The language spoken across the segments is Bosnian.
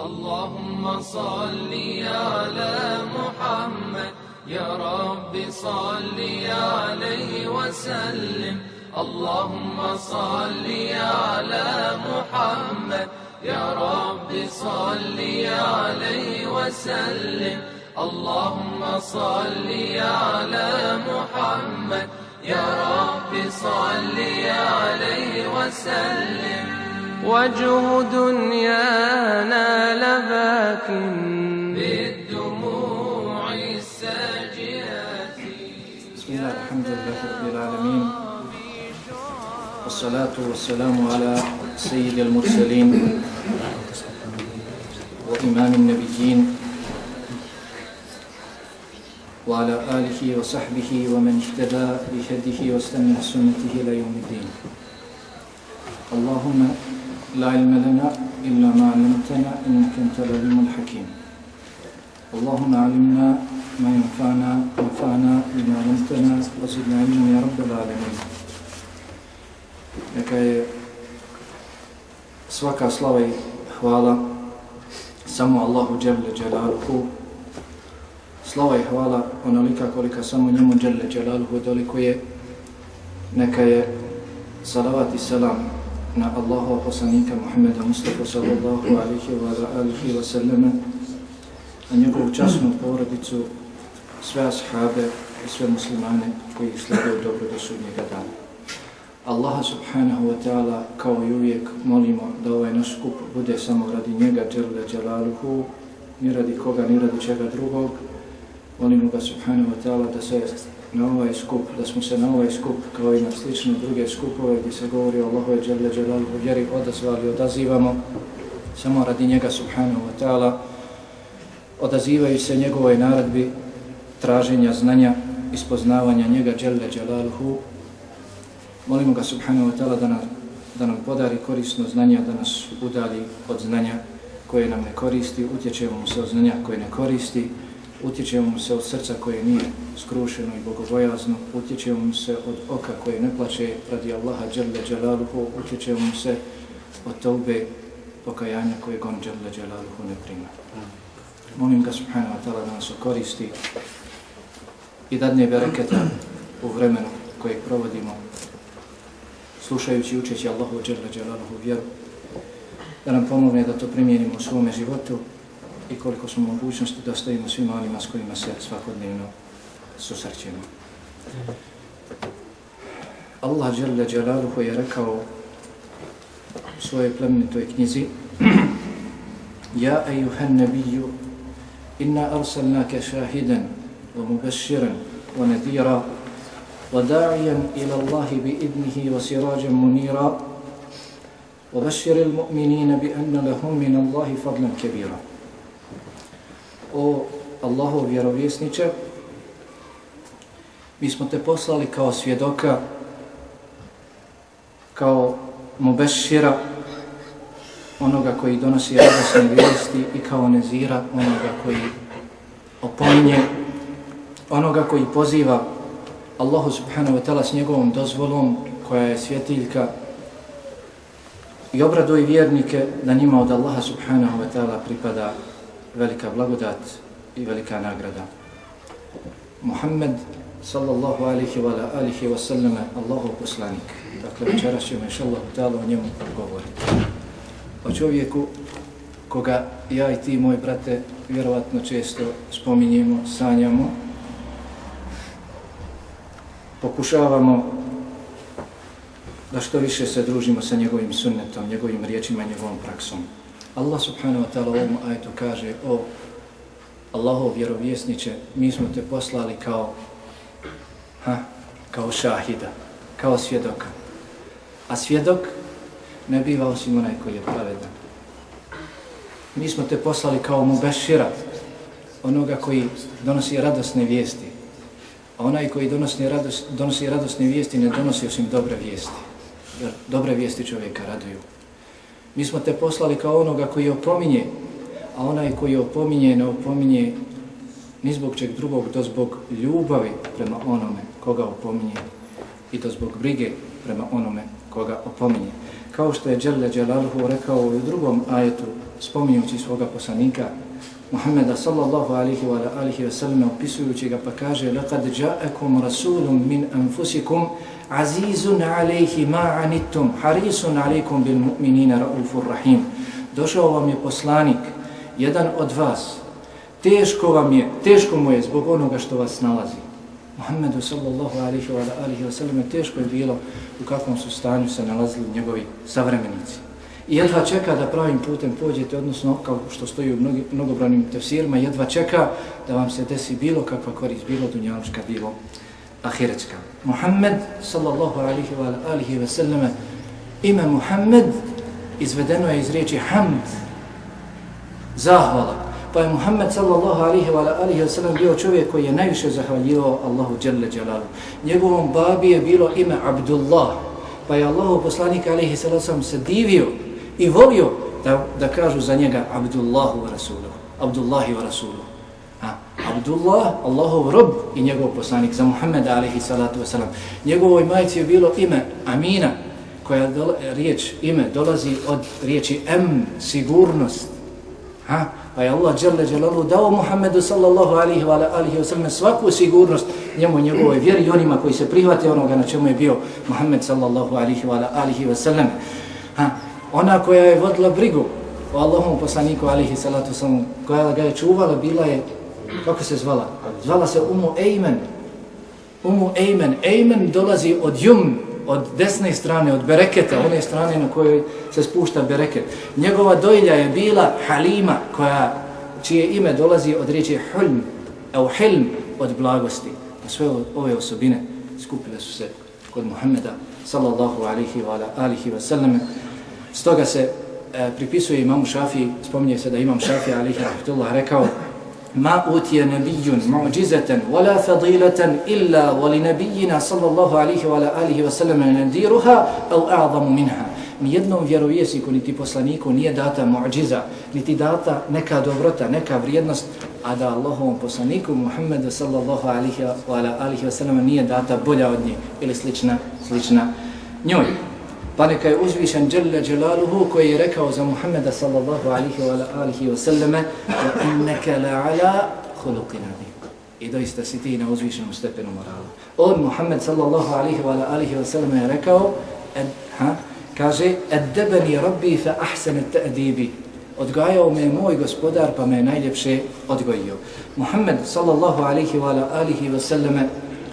اللهم صل على محمد يا رب صل عليه وسلم اللهم صل على محمد يا رب صل عليه وسلم اللهم صل على محمد يا رب صل عليه وسلم وجه دنيانا لباك بالدموع الساجئة. بسم الله الحمد لله رب العالمين والصلاة والسلام على سيد المرسلين وإمام النبيين وعلى آله وصحبه ومن اهتدى بهديه واستنى بسنته إلى يوم الدين. اللهم لا علم لنا إلا ما علمتنا إنك أنت العليم الحكيم. اللهم علمنا ما ينفعنا وانفعنا بما علمتنا وزدنا علما يا رب العالمين. Neka je svaka slava i hvala samo Allahu dželle dželaluhu. Slava i hvala onolika kolika samo njemu dželle dželaluhu dolikuje. Neka je salavat i selam na Allahova poslanika Muhammeda Mustafa sallallahu alihi wa sallama, na njegovu časnu porodicu, sve ashabe i sve muslimane koji ih slijede dobro do sudnjega dana. Allaha subhanahu wa ta'ala kao i uvijek molimo da ovaj naš skup bude samo radi njega dželle dželaluhu, ni radi koga, ni radi čega drugog. Molimo ga subhanahu wa ta'ala da smo se na ovaj skup kao i na slične druge skupove gdje se govori o Allahove dželle dželaluhu vjeri odazvali, odazivamo samo radi njega subhanahu wa ta'ala, odazivaju se njegovoj naredbi traženja znanja i spoznavanja njega dželle dželaluhu. Molimo ga subhanahu wa ta'ala da nam podari korisno znanje, da nas udalji od znanja koje nam ne koristi, utječemo mu se od znanja koje ne koristi, utječemo mu se od srca koje nije skrušeno i bogobojazno, utječemo mu se od oka koje ne plače radi Allaha dželle dželaluhu, utječemo mu se od tawbe pokajanja kojeg on dželle dželaluhu ne prima. Molim ga subhanahu wa ta'ala da nas koristi i dadne bereketa u vremenu kojeg provodimo slušajući i učeći Allahu dželle dželaluhu vjeru, da nam pomogne da to primijenimo u svome životu i koliko smo mogućnosti da ostavimo svima onima s kojima se svakodnevno susrećemo. Allah dželle dželaluhu je rekao u svojoj plemenitoj knjizi: Ja ejuhan nebiju, inna arsalnake šahidan, wa mubashiran, wa nadira, wa da'iyan ila Allahi bi idnihi wa sirajan munira, wa bashiril mu'minina bi anna lahum min Allahi fadlan kabira. O Allahov vjerovjesniče, mi smo te poslali kao svjedoka, kao mubešira, onoga koji donosi radosne vijesti, i kao nezira, onoga koji opominje, onoga koji poziva Allahu subhanahu wa ta'ala s njegovom dozvolom koja je svjetiljka, i obraduje vjernike da njima od Allaha subhanahu wa ta'ala pripada velika blagodat i velika nagrada. Muhammed sallallahu alihi wa sallam, Allahov poslanik. Dakle, večeras ćemo inšallahu ta'ala o njemu govoriti. O čovjeku koga ja i ti, moji brate, vjerovatno često spominjemo, sanjamo, pokušavamo da što više se družimo sa njegovim sunnetom, njegovim riječima, njegovom praksom. Allah subhanahu wa ta'ala u ovom ajetu kaže: O Allahov vjerovjesniče, mi smo te poslali kao šahida, kao svjedoka. A svjedok ne biva osim onaj koji je pravedan. Mi smo te poslali kao mubešira, onoga koji donosi radosne vijesti. A onaj koji donosi radosne vijesti ne donosi osim dobre vijesti. Jer dobre vijesti čovjeka raduju. Mi smo te poslali kao onoga koji opominje, a onaj koji opominje ne opominje ni zbog čeg drugog, do zbog ljubavi prema onome koga opominje i do zbog brige prema onome koga opominje. kao što je Đelle Đelaluhu rekao u drugom ajetu, spominjući svoga poslanika Muhammeda sallallahu alihi wa sallam, opisujući ga pa kaže لَقَدْ جَاءَكُمْ رَسُولٌ مِنْ أَنفُسِكُمْ عَزِيزٌ عَلَيْهِ مَا عَنِتُّمْ حَرِيصٌ عَلَيْكُمْ بِالْمُؤْمِنِينَ رَؤُوفٌ رَحِيمٌ. Došao vam je poslanik, jedan od vas, teško mu je zbog onoga što vas nalazi. Muhammedu sallallahu alihi wa sallam teško je bilo u kakvom su stanju se nalazili njegovi savremenici. I jedva čeka da pravim putem pođete, odnosno kao što stoji u mnogobrojnim tefsirima, jedva čeka da vam se desi bilo kakva korist, bilo dunjalučka, bilo ahiretska. Muhammed sallallahu alihi wa sallam, ime Muhammed izvedeno je iz riječi hamd, zahvala. Pa je Muhammed sallallahu alihi wa sallam bio čovjek koji je najviše zahvaljivao Allahu Đelle Đelalu. Njegovom babi je bilo ime Abdullah, pa je Allahov poslanik alihi sallam se divio i volio da kažu za njega Abdullahu wa Rasuluhu, Abdullahi wa Rasuluhu. Abdullah, Allahov rob i njegov poslanik, za Muhammeda alihi salatu wasalam. Njegovoj majci je bilo ime Amina, koja riječ ime dolazi od riječi sigurnost. Pa je Allah Đelle Đelalu dao Muhammedu sallallahu alihi wa sallam svaku sigurnost njemu i njegovoj vjeri i onima koji se prihvate onoga na čemu je bio Muhammed sallallahu alihi wa sallam. Ona koja je vodila brigu o Allahovom poslaniku alihi salatu wasalam, koja ga je čuvala, bila je, kako se zvala? Zvala se Umu Ejmen. Umu Ejmen. Ejmen dolazi od od desne strane, od bereketa, one strane na kojoj se spušta bereket. Njegova dojlja je bila Halima, čije ime dolazi od riječi hilm, od blagosti. A sve ove osobine skupile su se kod Muhammeda sallallahu alihi wa sallam. Stoga se pripisuje imamu Šafiji, spominje se da imam Šafija alihi rahmetullah rekao: Ma utije nebijun mu'đizatan wala fadilatan illa wali nebijina sallallahu alihi wa sallam nadiruha au a'zamu minha. Nijednom vjerovjesniku niti poslaniku nije data mu'điza, niti data neka dobrota, neka vrijednost, a da Allahovom poslaniku Muhammedu sallallahu alihi wa sallam nije data bolja od nje ili slična njoj. Pa neka je uzvišen Đelle Đelaluhu koji je rekao za Muhammeda sallallahu alihi wa sallame: wa innaka la'ala khuluqin azim. I doista si ti na uzvišenom stepenu morala. On, Muhammed sallallahu alihi wa sallame, je rekao, kaže: Addabani rabbi fa ahsana ta'dibi. Odgajao me moj gospodar pa me najljepše odgojio. Muhammed sallallahu alihi wa sallame,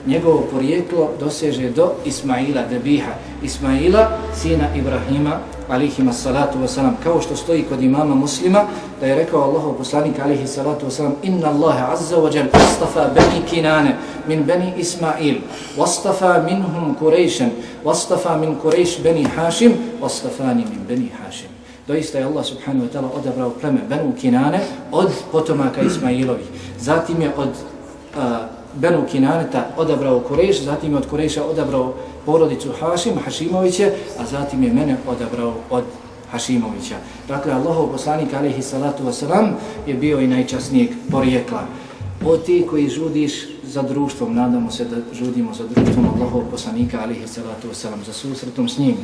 njegovo porijeklo doseže do Ismaila, Debiha, Ismaila, sina Ibrahima, alihima salatu wasalam, kao što stoji kod imama Muslima, da je rekao Allahov poslanik, alihi salatu wasalam: Inna Allahe azza wa jal astafa bani Kinane min bani Ismail, wastafa minhum Kurejšen, wastafa min Kurejš bani Hašim, wastafani min bani Hašim. Doista je Allah subhanahu wa ta'ala odabrao pleme Benu Kinane od potomaka Ismailovih. Zatim je od Benu Kinaneta odabrao Kurejš, zatim je od Kurejša odabrao porodicu Hašimovića, a zatim je mene odabrao od Hašimovića. Dakle, Allahov poslanik alihi salatu wasalam je bio i najčasnijeg porijekla. O ti koji žudiš za društvom, nadamo se da žudimo za društvom Allahov poslanika alihi salatu wasalam, za susretom s njim.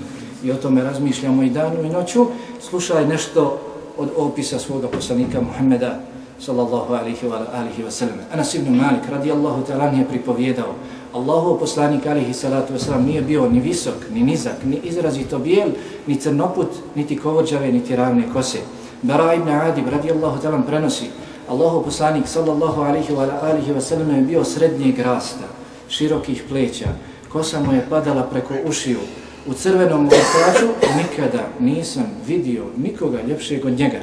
I o tome razmišljamo i danu i noću. Slušaj nešto od opisa svoga poslanika Muhammeda sallallahu alihi wa sallam. Anas ibn Malik radijallahu ta'ala je pripovjedao: Allahov poslanik alihi salatu wasalam nije bio ni visok, ni nizak, ni izrazito bijel, ni crnoput, niti kovođave, niti ravne kose. Bara ibn Adib radijallahu ta'ala prenosi: Allahov poslanik sallallahu alihi wa sallam je bio srednjeg rasta, širokih pleća, kosa mu je padala preko ušiju. U crvenom mlekaču nikada nisam vidio nikoga ljepšeg od njega.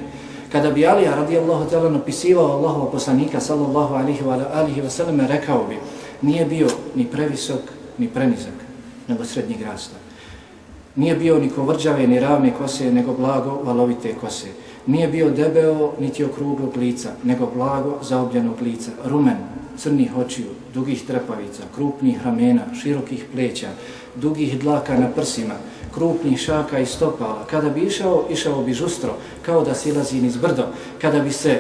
Kada bi Alija radijallahu ta'ala napisivao Allahova poslanika sallallahu alihi wa sallam, rekao bi: nije bio ni previsok ni prenizak, nego srednjeg rasta. Nije bio ni kovrđave ni ravne kose, nego blago valovite kose. Nije bio debeo niti okruglog lica, nego blago zaobljenog lica, rumen, crnih očiju, dugih trepavica, krupnih ramena, širokih pleća, dugih dlaka na prsima, krupnih šaka i stopala. Kada bi išao bi žustro, kao da silazi niz brdo. Kada bi se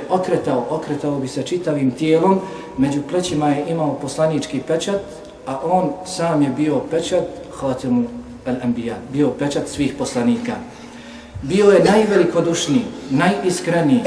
okretao bi se čitavim tijelom. Među plećima je imao poslanički pečat, a on sam je bio pečat Hatemul al-anbiya, bio pečat svih poslanika. Bio je najvelikodušniji, najiskreniji,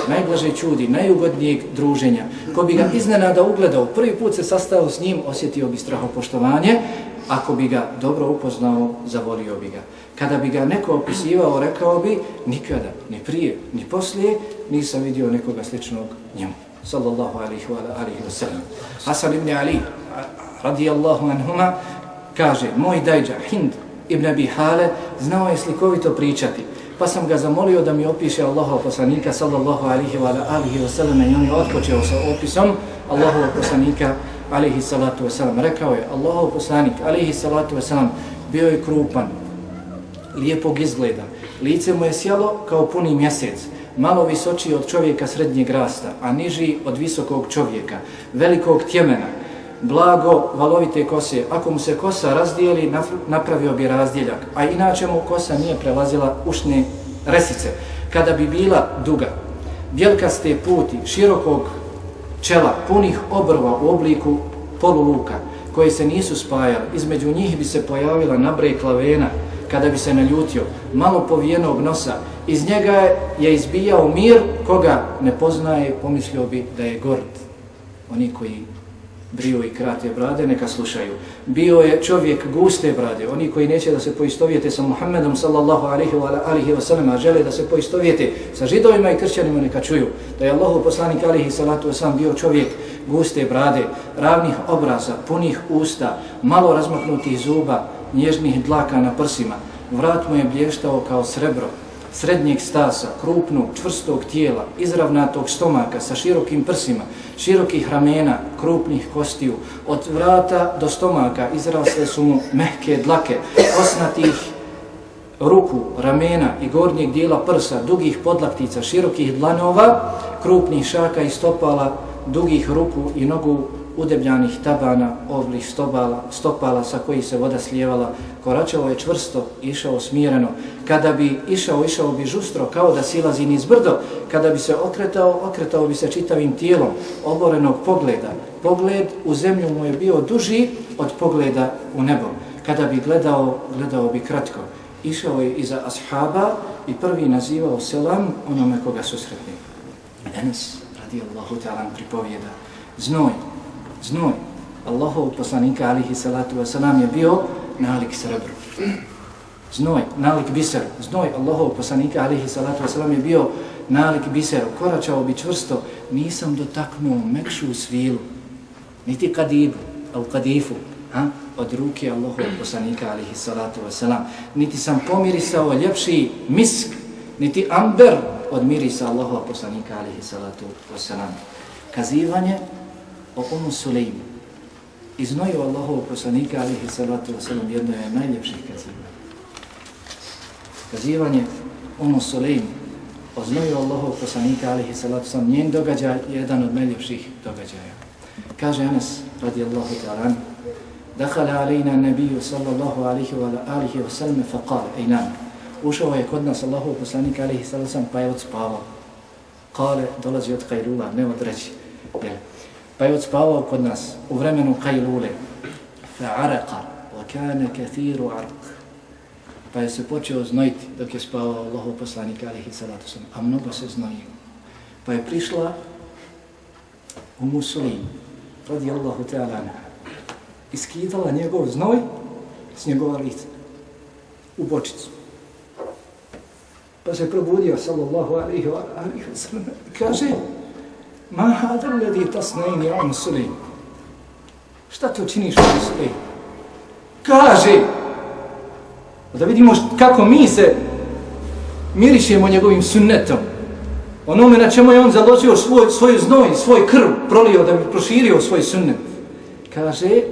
najblaže čudi, najugodnijeg druženja. Ko bi ga iznenada ugledao, prvi put se sastao s njim, osjetio bi strahopoštovanje, ako bi ga dobro upoznao, zavolio bi ga. Kada bi ga neko opisivao, rekao bi, nikada, ni prije, ni poslije, nisam vidio nekoga sličnog njemu. Sallallahu alaihi wa sallam. Hasan ibn Ali, radijallahu anhuma, kaže, moj dajđa, Hind ibn Abi Hale, znao je slikovito pričati. Pa sam ga zamolio da mi opiše Allahov poslanika, sallallahu alaihi wa sallam, i on je otpočeo sa opisom Allahovog poslanika, alaihi salatu wa sallam. Rekao je, Allahov poslanik, alaihi salatu wa sallam, bio je krupan, lijepog izgleda, lice mu je sjelo kao puni mjesec, malo visočiji od čovjeka srednjeg rasta, a niži od visokog čovjeka, velikog tjemena, blago valovite kose. Ako mu se kosa razdijeli, napravio bi razdjeljak, a inače mu kosa nije prelazila ušne resice. Kada bi bila duga, bjelkaste puti, širokog čela, punih obrva u obliku poluluka, koje se nisu spajali, između njih bi se pojavila nabrekla vena, kada bi se naljutio, malo povijenog nosa, iz njega je izbijao mir, koga ne poznaje, pomislio bi da je gord. Oni koji briju i krate brade, neka slušaju. Bio je čovjek guste brade, oni koji neće da se poistovijete sa Muhammedom sallallahu alaihi wa sallam, a žele da se poistovijete sa židovima i kršćanima, neka čuju da je Allahov poslanik alaihi salatu wasallam bio čovjek guste brade, ravnih obraza, punih usta, malo razmaknutih zuba, nježnih dlaka na prsima. Vrat mu je blještao kao srebro, srednjeg stasa, krupnog, čvrstog tijela, izravnatog stomaka sa širokim prsima, širokih ramena, krupnih kostiju. Od vrata do stomaka izrasle su mu mehke dlake, osnatih ruku, ramena i gornjeg dijela prsa, dugih podlaktica, širokih dlanova, krupnih šaka i stopala, dugih ruku i nogu, udebljanih tabana, oblih stopala sa kojih se voda slijevala. Koračao je čvrsto, išao smireno. Kada bi išao bi žustro, kao da silazi niz brdo. Kada bi se okretao bi se čitavim tijelom, oborenog pogleda. Pogled u zemlju mu je bio duži od pogleda u nebo. Kada bi gledao bi kratko. Išao je iza ashaba i prvi nazivao selam onome koga susretne. Enes, radijallahu ta'ala, pripovijeda. Znoj Allahov poslanika alaihi salatu wasalam je bio nalik srebru. Znoj, nalik biseru. Znoj Allahov poslanika alaihi salatu wasalam je bio nalik biseru. Koračao bi čvrsto, nisam dotaknuo mekšu svilu, niti kadibu, al-kadifu, od ruke Allahov poslanika alaihi salatu wasalam. Niti sam pomirisao ljepši misk, niti amber od mirisa Allahov poslanika alaihi salatu wasalam. Kazivanje o Sulejmu i znoju Allahovog poslanika alaihi salatu wasalam jedno je najljepših kazivanja. Kazivanje o Sulejmu o znoju Allahovog poslanika alaihi salatu wasalam, njen događaj je jedan od najljepših događaja. Kaže Anas radijallahu ta'ala, dakhala alejna nabiju sallallahu alaihi wa sallam faqala, ejnan, ušao je kod nas Allahov poslanika alaihi salatu wasalam pa je odspavao. Kale, dolazi od kajlula, ne od reći. Pa je odspavao kod nas u vremenu kajlule. Fa'araqa, wa kana kathiru arq. Pa je se počeo znojiti dok je spavao Allahov poslanik alaihi salatu sallam, a mnogo se znojio. Pa je prišla Sulejm, radijallahu ta'ala anha, i skidala njegov znoj s njegova lica u bočicu. Pa se probudio sallallahu alaihi wa sallam, kaže, ma hada alladhi tasnaini an Sulejm. Šta to činiš an Sulejm? Kaže, da vidimo kako mi se mirišemo njegovim sunnetom. Onome na čemu je on založio svoj znoj, svoj krv, prolio da bi proširio svoj sunnet. Kaže,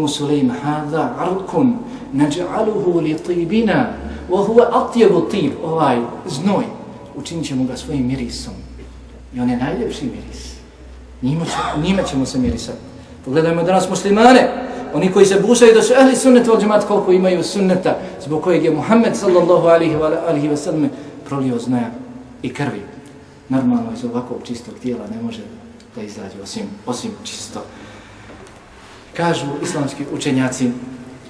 Sulejm, hada arqun naj'aluhu li tibina, wa huwa atyabu tib. Ovaj znoj, učinit ćemo ga svojim mirisom. I on je najljepši miris. Njime ćemo se mirisati. Pogledajmo danas muslimane, oni koji se busaju da su ehli sunnet wal džemat, koliko imaju sunneta, zbog kojeg je Muhammed sallallahu alaihi wa sallam prolio znoja i krvi. Normalno iz ovakvog čistog tijela ne može da izađe osim čisto. Kažu islamski učenjaci,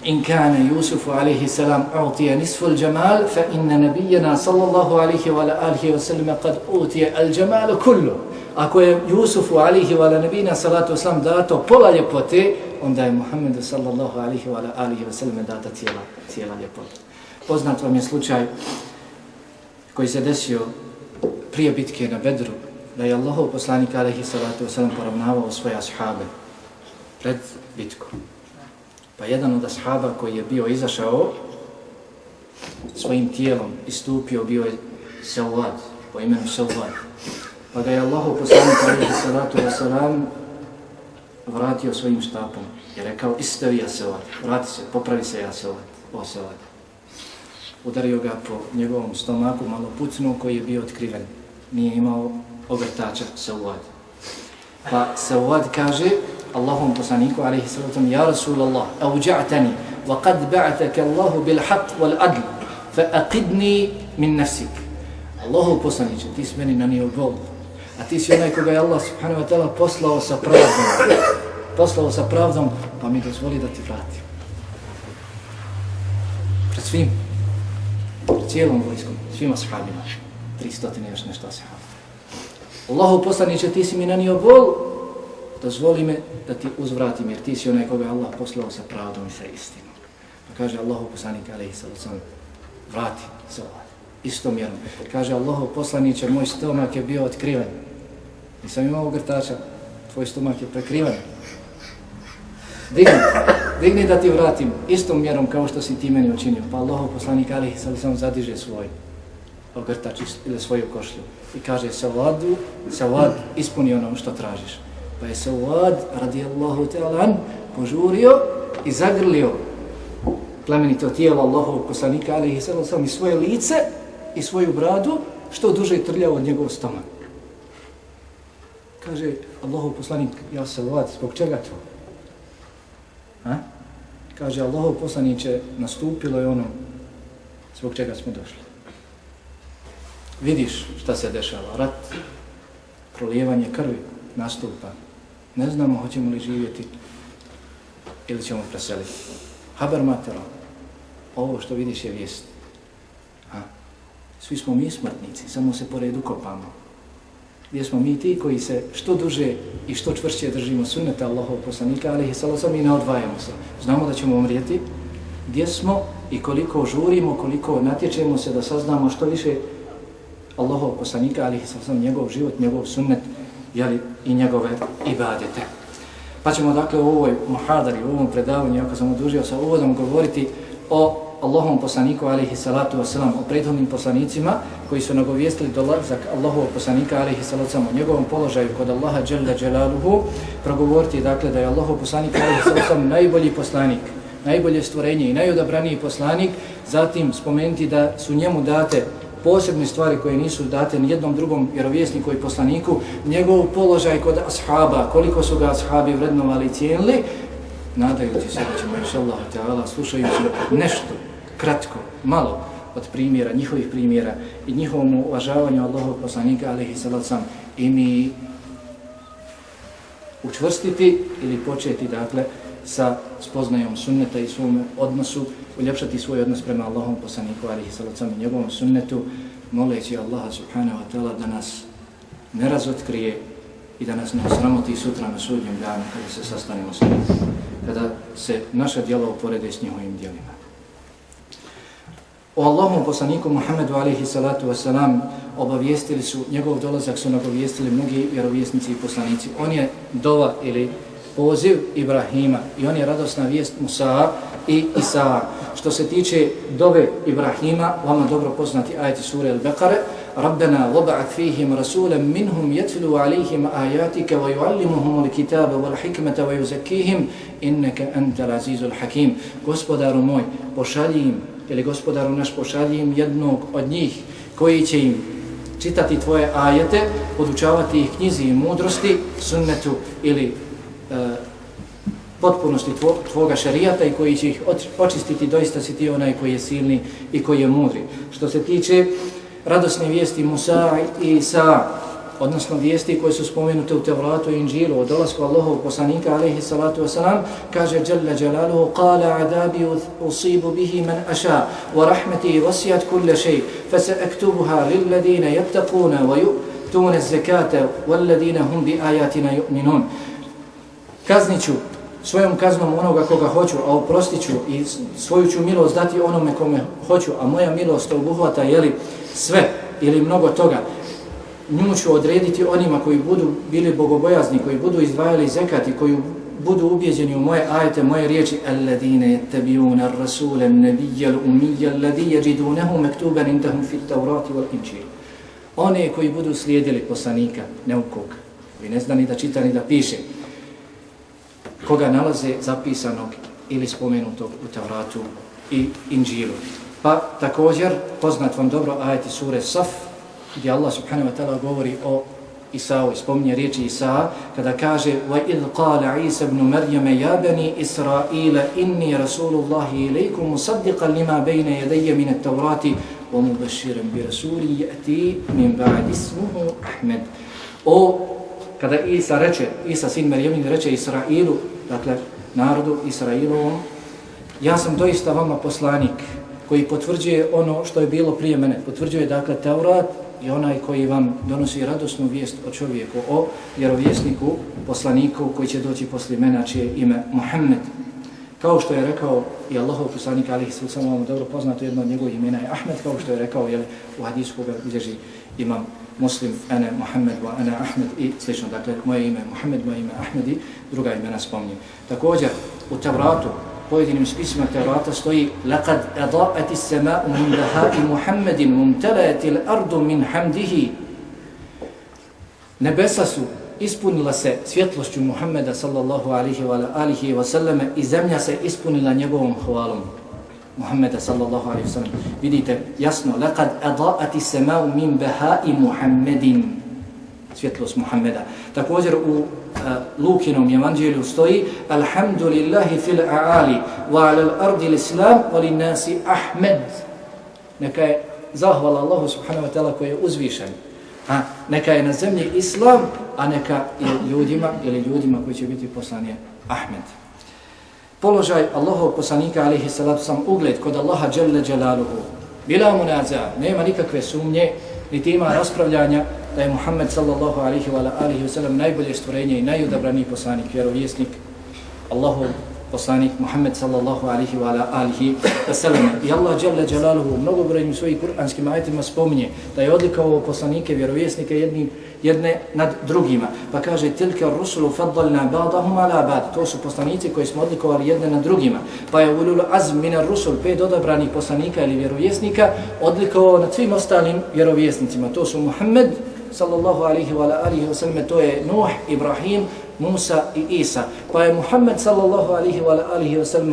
in kana Jusufu alaihi salam u'tiya nisfu al-jamal fa inna nabiyyana sallallahu alaihi wa alihi wa sallam qad utiya al-jamal kullu. Ako je Jusufu alaihi wa nabina salatu wasalam dato pola ljepote, onda je Muhammedu sallallahu alaihi wa alihi wa sallam data cijela ljepota. Poznat vam je slučaj koji se desio prije bitke na Bedru, da je Allahov poslanik alaihi salatu wasalam poravnavao svoje ashabe pred bitkom. Pa jedan od ashaba koji je bio izašao svojim tijelom istupio, bio je Sawad, po imenu Sawad. Pa ga je Allahov poslanik alaihi salatu wasalam vratio svojim štapom i rekao: istavi ja Sawad, vrati se, popravi se ja Sawad. Udario ga po njegovom stomaku, malo pucnu, koji je bio otkriven. Nije imao ogrtača Sawad. Pa Sawad kaže Allahom poslaniku alaihi sallatom: ja Rasulallah, auđa'tani, wa qad ba'ataka Allahu bil haq wal adl, fa aqidni min nafsik. Allahov poslaniče, ti si meni nanio bol, a ti si onaj koga je Allah subhanahu wa ta'ala poslao sa pravdom, pa mi dozvoli da ti vratim. Pred svim, pred cijelom vojskom, svima sahabima, 300 još nešto sahaba. Allahov poslaniče, ti si mi nanio bol, dozvoli me da ti uzvratim, jer ti si onaj koga je Allah poslao sa pravdom i sa istinom. Pa kaže Allahov poslanik alejhi sallam: vrati se ovaj, istom mjerom. Kaže Allahov poslaniče, moj stomak je bio otkriven. Nisam imao ogrtača, tvoj stomak je prekriven. Digni da ti vratim istom mjerom kao što si ti meni učinio. Pa Allahov poslanik alejhi sallam zadiže svoj ogrtač ili svoju košlju i kaže: Sawad, ispuni ono što tražiš. Pa je Sawad radijallahu ta'ala požurio i zagrlio plemenito tijelo Allahovog poslanika alejhi sallam i svoje lice i svoju bradu što duže trljao od njegov stomak. Kaže Allahov poslanik: ja Sawad, zbog čega to? Kaže Allahov poslaniče, nastupilo je ono zbog čega smo došli. Vidiš šta se dešava, rat, prolijevanje krvi nastupa. Ne znamo hoćemo li živjeti ili ćemo preseliti. Haber matera, ovo što vidiš je vijest. Svi smo mi smrtnici, samo se po redu kopamo. Gdje smo mi ti koji se što duže i što čvršće držimo sunneta Allahov poslanika alejhi sallam i ne odvajamo se. Znamo da ćemo umrijeti. Gdje smo i koliko žurimo, koliko natječemo se da saznamo što više Allahov poslanika alejhi sallam, njegov život, njegov sunnet, i njegove ibadete. Pa ćemo dakle u ovoj muhadari, u ovom predavanju, ako sam odužio sa uvodom, govoriti o Allahovom poslaniku alejhi salatu wasalam, o prethodnim poslanicima koji su nagovijestili dolazak Allahovog poslanika alejhi salatu wasalam, o njegovom položaju kod Allaha dželle dželaluhu, progovoriti dakle da je Allahov poslanik alejhi salatu wasalam najbolji poslanik, najbolje stvorenje i najodabraniji poslanik, zatim spomenuti da su njemu date posebne stvari koje nisu date nijednom drugom vjerovjesniku i poslaniku, njegov položaj kod ashaba, koliko su ga ashabi vrednovali i cijenili, nadajući se da ćemo inšallah ta'ala, slušajući nešto kratko, malo od primjera, njihovih primjera i njihovom uvažavanju Allahovog poslanika alejhi salatu wasalam i mi učvrstiti ili početi dakle sa spoznajom sunneta i svom odnosu, uljepšati svoj odnos prema Allahovom poslaniku alejhi salatu wasalam i njegovom sunnetu, moleći Allaha subhanahu wa ta'ala da nas ne razotkrije i da nas ne osramoti sutra na sudnjem danu kada se sastanemo s njim, kada se naša djela uporede s njihovim djelima. O Allahovom poslaniku Muhammedu alejhi salatu wasalam obavijestili su, njegov dolazak su nagovijestili mnogi vjerovjesnici i poslanici. On je dova ili poziv Ibrahima i on je radosna vijest Musa i Isa. Što se tiče dove Ibrahima, vama dobro poznati ajeti sure Al-Baqara: Rabbana wab'ath fihim rasulan minhum yatlu alayhim ayatika wa yuallimuhum al-kitaba wal hikmata wa yuzakkihim innaka antal azizul hakim. Gospodaru moj, pošalji im, ili gospodaru naš, pošalji im jednog od njih koji će im čitati tvoje ajete, podučavati ih knjizi i mudrosti, sunnetu ili potpunosti tvoga šerijata i koji će ih očistiti, doista si ti onaj koji je silni i koji je mudri. Što se tiče radosne vijesti Musa i Isa, odnosno vijesti koje su spomenute u Tevratu i Inđilu, o dolasku Allahovog poslanika, alejhi salatu wasalam, kaže Jalla Jalaluhu, qala adabi usibu bihi man aša, wa rahmeti vasijat kulle šej, fa se aktubuha lilladine yattaquna, wa yu'tuna zekata, walladine hum bi ajatina yu'minun. Kazniću svojom kaznom onoga koga hoću, a oprostit ću i svoju ću milost dati onome kome hoću, a moja milost obuhvata sve ili mnogo toga. Nju ću odrediti onima koji budu bili bogobojazni, koji budu izdvajali zekat i koji budu ubijeđeni u moje ajete, moje riječi. Alladine yattabi'una ar-rasula an-nabiyya al-ummiyya alladhi yajidunahu maktuban indahum fi at-taurati wal-injil. One koji budu slijedili poslanika neukog, koji ne zna ni da čita ni da piše, koga nalaze zapisanog ili spomenutog u Tavratu i Inđilu. Pa također, poznat vam dobro ajeti sure Saf, gdje Allah subhanahu wa ta'ala govori o Isau, spominje riječi Isa, kada kaže وَإِذْ قَالَ عِيسَ بْنُ مَرْيَمَ يَا بَنِي إِسْرَائِيلَ إِنِّي رَسُولُ اللَّهِ إِلَيْكُمْ مُصَدِّقًا لِمَا بَيْنَ يَدَيَّ مِنَ التَّوْرَاتِ وَمُبَشِّرًا بِرَسُولٍ يَأْتِي مِنْ بَعْدِ اسْمُهُ أَحْمَدَ. Kada Isa sin Merjemin reče Israilu, dakle narodu Israilovom, ja sam doista vama poslanik koji potvrđuje ono što je bilo prije mene, potvrđuje dakle Teurat i onaj koji vam donosi radosnu vijest o čovjeku, o vjerovjesniku, poslaniku koji će doći poslije mene, čije ime Muhammed. Kao što je rekao i Allahov poslanik, alejhi salatu vesselam, dobro poznato jedno od njegovih imena je Ahmed, kao što je rekao u hadisu koga bilježi imam Muslim, ene Muhammed wa ene Ahmed i slično. Dakle, moje ime Muhammed, moje ime Ahmed i druga imena spominjem. Također, u Tevratu, pojedinim spisima Tevrata stoji لَقَدْ أَضَاءَتِ السَّمَاءُ مِنْ بَهَاءِ مُحَمَّدٍ مُمْتَلَأَتِ الْأَرْضُ مِنْ حَمْدِهِ. Nebesa su ispunila se svjetlošću Muhammeda sallallahu alihi wa sallame i zemlja se ispunila njegovom hvalom. Muhammeda sallallahu alaihi wa sallam. Vidite jasno, لَقَدْ أَضَاءَتِ السَّمَاءُ مِنْ بَهَاءِ مُحَمَّدٍ. Svjetlost Muhammeda. Također u Lukinom evanđelju stoji Alhamdulillahi fil a'ali wa alal ardi l'islam wa lin nasi Ahmed. Neka je zahvala Allahu subhanahu wa ta'ala koji je uzvišen. A neka je na zemlji islam, a neka je ljudima koji će biti poslani Ahmed. Položaj Allahovog poslanika alejhi salatu sam ugled kod Allaha dželle dželaluhu. Bila munaza, nema nikakve sumnje, niti ima raspravljanja da je Muhammed sallallahu alihi wa sallam najbolje stvorenje i najodabraniji poslanik, vjerovjesnik, Allahov poslanik Muhammed sallallahu alihi wa sallam. I Allah dželle dželaluhu u mnogobrojnim svojim kuranskim ajetima spominje da je odlikovao poslanike, vjerovjesnike jedne nad drugima. Pa kaže tilka rusulu faddalna ba'dahum ala ba'd. To su poslanici koji smo odlikovali jedne nad drugima. Pa je ulul azm minar rusul, 5 odabranih poslanika ili vjerovjesnika, odlikovao nad svim ostalim vjerovjesnicima. To su Muhammed sallallahu alihi wa sallam, to je Nuh, Ibrahim, Musa i Isa. Pa je Muhammed sallallahu alihi wa sallam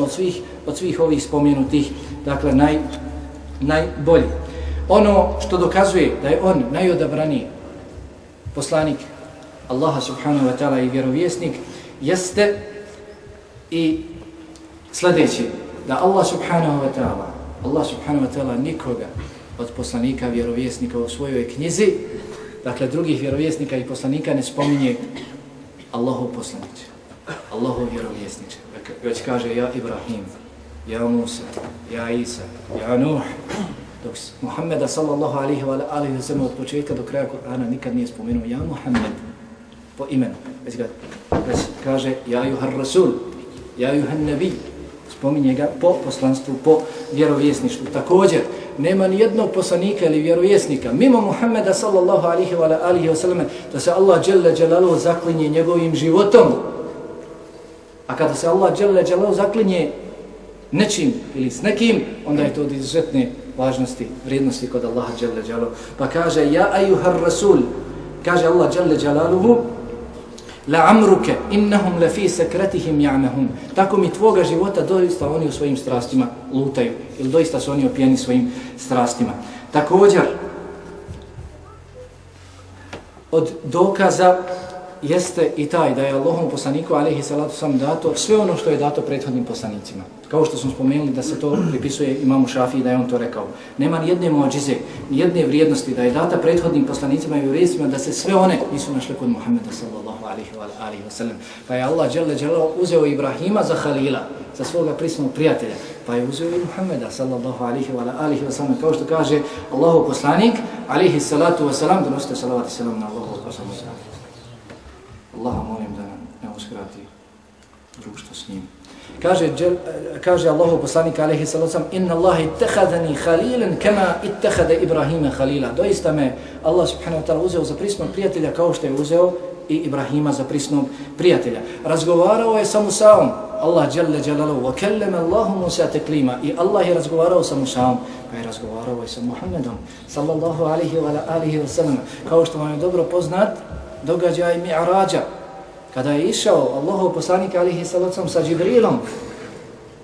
od svih ovih spomenutih, dakle najbolji. Ono što dokazuje da je on najodabraniji poslanik Allaha subhanahu wa ta'ala i vjerovjesnik jeste i sljedeći, da Allah subhanahu wa ta'ala nikoga od poslanika, vjerovjesnika u svojoj knjizi, dakle drugih vjerovjesnika i poslanika ne spominje Allahov poslaniče, Allahov vjerovjesniče, već kaže ja Ibrahim, ja Musa, ja Isa, ja Nuh. Dok Muhammeda sallallahu alihi wa sallam od početka do kraja Kur'ana nikad nije spomenuo ja Muhammed po imenu, već kaže ja Juhar Rasul, ja Juhan Nabi, spominje ga po poslanstvu, po vjerovjesništvu. Također, nema ni jednog poslanika ili vjerovjesnika mimo Muhammeda sallallahu alihi wa sallam da se Allah dželle dželaluhu zaklinje njegovim životom. A kada se Allah dželle dželaluhu zaklinje nečim ili s nekim, onda je to od izuzetne važnosti, vrijednosti kod Allaha dželle dželaluhu. Pa kaže ja ayyuhar rasul, kaže Allah dželle dželaluhu la'amruke innahum lafi sakratihim ya'mahun. Tako mi tvoga života doista oni u svojim strastima lutaju ili doista su oni opijeni svojim strastima. Također od dokaza jeste i taj da je Allahom poslaniku alejhi salatu sam dato sve ono što je dato prethodnim poslanicima. Kao što smo spomenuli da se to pripisuje imamu Šafiji da je on to rekao. Nema ni jedne muadžize, ni jedne vrijednosti da je data prethodnim poslanicima i vjerovjesnicima da se sve one nisu našle kod Muhameda sallallahu alejhi ve sellem. Pa je Allah dželle dželaluhu uzeo Ibrahima za halila, za svoga prisnog prijatelja. Pa je uzeo i Muhameda sallallahu alejhi ve sellem, kao što kaže Allahov poslanik alejhi salatu ve selam, donosite salavat i selam na Allahov poslanika. Allaha molim da ne uskrati društvo s njim. Kaže Allahov poslanik alejhi salatu selam: "Inna Allaha ittakhadhani khalilan kama ittakhadha Ibrahima khalila." Doista me Allah subhanahu wa ta'ala uzeo za prisnog prijatelja kao što je uzeo i Ibrahima za prisnog prijatelja. Razgovarao je sa Musaom, Allah dželle dželaluhu, wa kallama Allahu Musa taklima, i Allah je razgovarao sa Musaom, pa je razgovarao i sa Muhammedom sallallahu alejhi ve sellem. Kao što vam je dobro poznat događaj Mi'rađa, kada je išao Allahov poslanik alejhi salatu selam sa Džibrilom,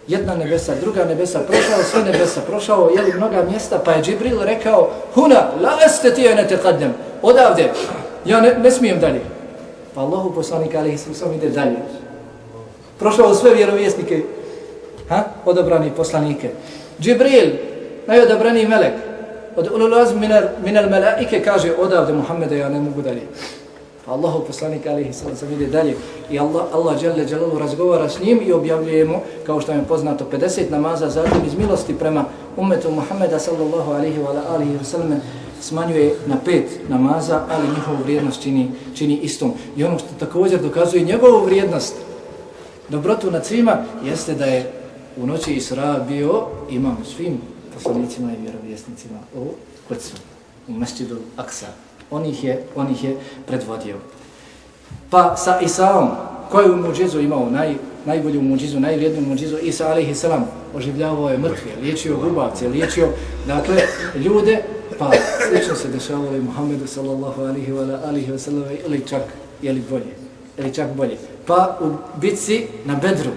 jedna nebesa, druga nebesa, prošao sve nebesa, prošao je li mnoga mjesta, pa je Džibril rekao: "Huna la astati an ataqaddam." Odavde ja ne smijem dalje. Pa Allahov poslanik alejhi salatu selam ide dalje. Prošao sve vjerovjesnike, odabrani poslanike. Džibril, najodabrani melek, od ulul azm min al malaike, kaže: "Odavde Muhammede ja ne mogu dalje." Pa Allahov poslanik alejhi salatu selam ide dalje i Allah dželle dželaluhu razgovara s njim i objavljuje mu, kao što je poznato, 50 namaza, zatim iz milosti prema ummetu Muhammeda sallallahu alejhi ve sellem smanjuje na 5 namaza, ali njihovu vrijednost čini istom. I ono što također dokazuje njegovu vrijednost, dobrotu nad svima, jeste da je u noći Isra bio imam svim poslanicima i vjerovjesnicima u Kudsu, u Mesdžidu Aksa. On ih je predvodio. Pa sa Isaom, koju muđizu imao, najbolju muđizu, najvrijedniju muđizu, Isa alejhi selam oživljavao je mrtve, liječio gubavce, liječio ljude, pa slično se dešavalo i Muhammedu sallallahu alejhi ve sellem, ili čak bolje. Pa u bitci na Bedru,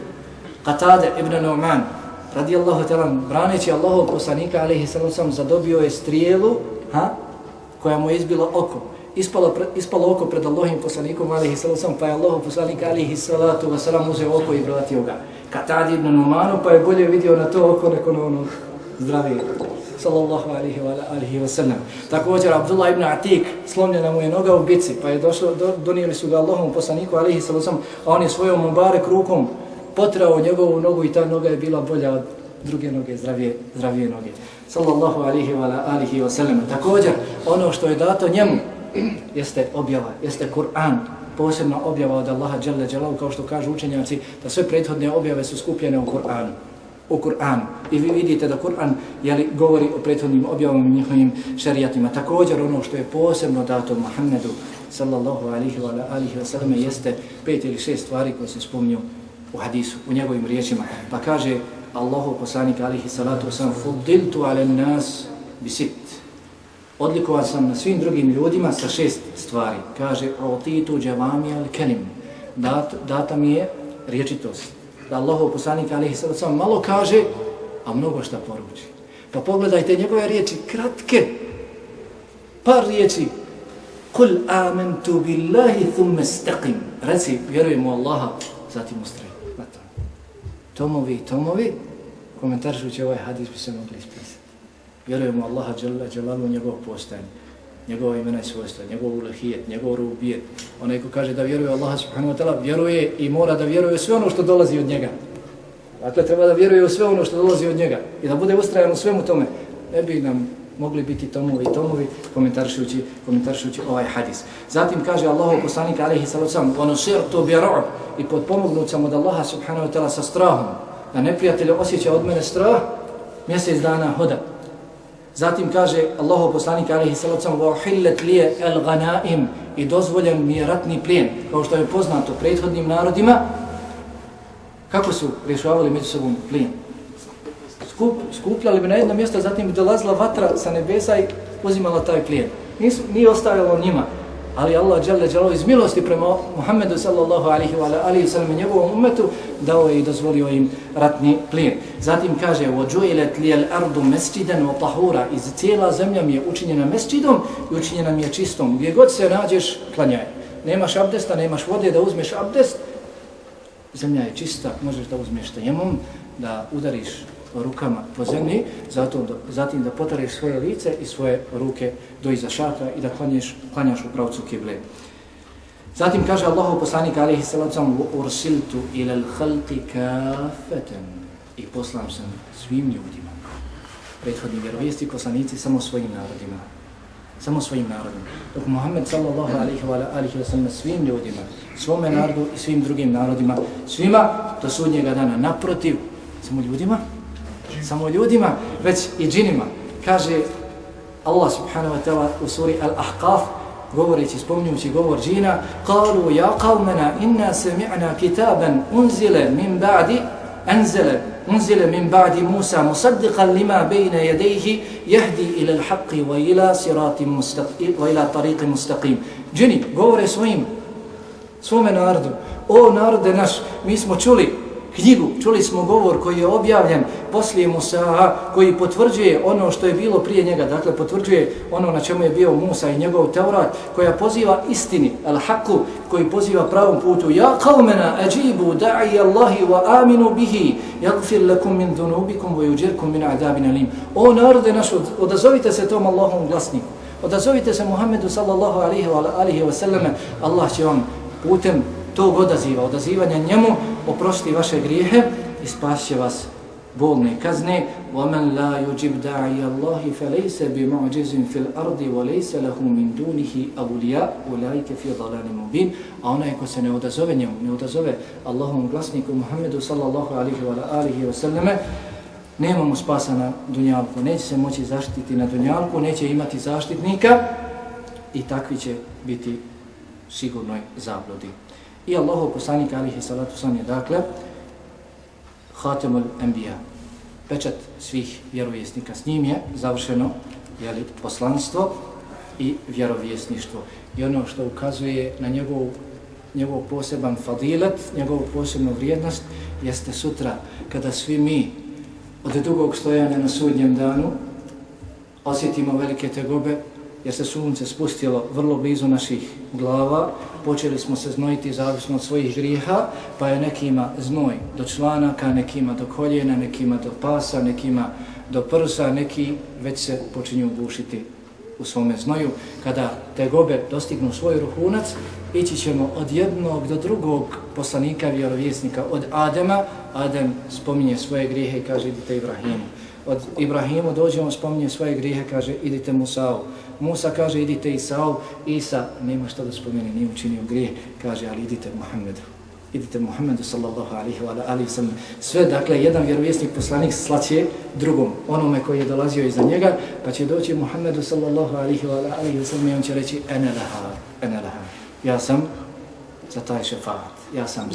Katade ibn Nu'man radijallahu ta'ala, braneći Allahov poslanika alejhi sallam, zadobio je strijelu, koja mu je izbila oko. Ispalo oko pred Allahovim poslanikom alejhi sallam, pa je Allahov poslanik alejhi salatu wasalam uzeo oko i vratio ga Katade ibn Nu'manu, pa je bolje vidio na to oko neko na ono zdravije. Sallallahu alejhi ve sellem. Također Abdullah ibn Atik, slomljena mu je noga u bici, pa je donijeli su ga Allahovom poslaniku alejhi sallam, a on je svojom mubarek rukom potrao njegovu nogu i ta noga je bila bolja od druge noge, zdravije noge. Sallallahu alejhi ve sellem. Također ono što je dato njemu jeste objava, jeste Kur'an, posebna objava od Allaha dželle dželaluhu, kao što kažu učenjaci da sve prethodne objave su skupljene u Kur'anu. I vi vidite da Kur'an govori o prethodnim objavama i njihovim šerijatima. Također ono što je posebno dato Muhammedu sallallahu alejhi ve sellem jeste 5 ili 6 stvari koje se spominju u hadisu, u njegovim riječima. Pa kaže Allahov poslanik alejhi salatu vesselam: "Fuddiltu ala nas bi sit." Odlikovan sam na svim drugim ljudima sa 6 stvari. Kaže: "Utitu javami al-kalim." Data mi je rječitost. Da Allahov poslanik alejhi salatu vesselam malo kaže, a mnogo šta poruči. Pa pogledajte njegove riječi, kratke, par riječi. Kul amantu billahi thumma istaqim. Reci, vjerujem u Allaha, zatim ustraj. Tomovi, komentaršući ovaj hadis bi se mogli ispisati. Vjerujem u Allaha dželle dželaluhu, njegov postojanje, njegova imena i svojstva, njegov uluhijet, njegov rubijet. Onaj ko kaže da vjeruje Allaha subhanahu wa ta'ala, vjeruje i mora da vjeruje u sve ono što dolazi od njega. Dakle, treba da vjeruje u sve ono što dolazi od njega i da bude ustrajan u svemu tome. Ne bi nam mogli biti tomovi komentaršući ovaj hadis. Zatim kaže Allahov poslanik alejhi salatu vesselam: "Wanusirtu bi ru'b." I potpomognut sam od Allaha subhanahu wa ta'ala sa strahom, da neprijatelj osjeća od mene strah mjesec dana hoda. Zatim kaže Allahov poslanik alejhi salatu vesselam: "Wa uhillat li al-ghanaim." I dozvoljen mi je ratni plijen, kao što je poznato prethodnim narodima. Kako su rješavali među sobom plijen? Skupljali bi na jedno mjesto, zatim bi dolazila vatra sa nebesa i uzimala taj plijen. Nije ostavilo njima, ali Allah dželle dželaluhu iz milosti prema Muhammedu sallallahu alejhi ve sellem njegovom ummetu dao je i dozvolio im ratni plijen. Zatim kaže: "Waju'ilat li al-ardu masjidan wa tahura." Iz cijela zemlja mi je učinjena mesdžidom i učinjena mi je čistom. Gdje god se nađeš, klanjaj. nemaš abdesta, nemaš vode da uzmeš abdest, zemlja je čista, možeš da uzmeš tejemum, da udariš rukama po zemlji, zatim da potareš svoje lice i svoje ruke do iza šatra i da klanjaš u pravcu kible. Zatim kaže Allahov poslanik alejhi salatu vesselam: "Ursiltu ila al-khalqi kaffatan." I poslan sam svim ljudima. Prethodni vjerovjesnici, poslanici samo svojim narodima. Samo svojim narodom. Dok Muhammed sallallahu alejhi ve sellem svim ljudima, svome narodu i svim drugim narodima, svima do sudnjega dana. Naprotiv, samo ljudima, već i džinima. Kaže Allah subhanahu wa ta'ala u suri Al-Ahqaf, govoreći, spominjući govor džina: "Qalu ya qawmana inna sami'na kitaban unzila min ba'di Musa musaddiqan lima bayna yadayhi yahdi ila al-haqqi wa ila siratin mustaqim wa ila tariqin mustaqim." Džini govore svome narodu: "O narode naš, mi smo čuli knjigu, čuli smo govor koji je objavljen poslije Musa, koji potvrđuje ono što je bilo prije njega, dakle potvrđuje ono na čemu je bio Musa i njegov Teurat, koja poziva istini, al-haqqu, koji poziva pravom putu. Ja qawmana ajibu da'i Allahi wa aminu bihi, yaghfir lakum min dhunubikum wa yujirkum min adabin alim." O narode naš, odazovite se tom Allahovom glasniku, odazovite se Muhammedu sallallahu alaihi wa sallam, Allah će vam putem tog odazivanja njemu oprosti vaše grijehe i spašće vas bolne kazne. وَمَنْ لَا يُجِبْ دَاعِيَ اللَّهِ فَلَيْسَ بِمُعْجِزٍ فِي الْأَرْضِ وَلَيْسَ لَهُ مِنْ دُونِهِ أَوْلِيَاءُ أُولَٰئِكَ فِي ضَلَالٍ مُبِينٍ. A onaj ko se ne odazove njemu, ne odazove Allahovom glasniku Muhammedu sallallahu alaihi wa sallame, nema mu spasa na dunjalku, neće se moći zaštititi na dunjalku, neće imati zaštitnika i takvi će biti sigurnoj zabludi. I Allahov poslanik alejhi salatu vesselam je dakle Khatemul Anbiya, pečat svih vjerovjesnika. S njim je završeno poslanstvo i vjerovjesništvo. I ono što ukazuje na njegov poseban fadilet, njegovu posebnu vrijednost, jeste sutra kada svi mi od dugog stojanja na sudnjem danu osjetimo velike tegobe, jer se sunce spustilo vrlo blizu naših glava, počeli smo se znojiti zavisno od svojih grijeha, pa je nekima znoj do članaka, nekima do koljena, nekima do pasa, nekima do prsa, neki već se počinju bušiti u svome znoju. Kada tegobe dostignu svoj vrhunac, ići ćemo od jednog do drugog poslanika vjerovjesnika, od Adema. Adem spominje svoje grijehe i kaže: "Idite Ibrahimu." Od Ibrahimu dođemo, spominje svoje grijehe, kaže: "Idite Musa'u." Musa kaže: "Idite Isa'u." Isa nema što da spomene, nije učinio grijeh, kaže: "Ali idite Muhammedu." Idite Muhammedu sallallahu alaihi wa sallam. Sve, dakle, jedan vjerovjesnik poslanik slaće drugom, onome koji je dolazio iza njega, pa će doći Muhammedu sallallahu alaihi wa sallam i on će reći: "Ene laha." Ja sam za taj šefaat, ja sam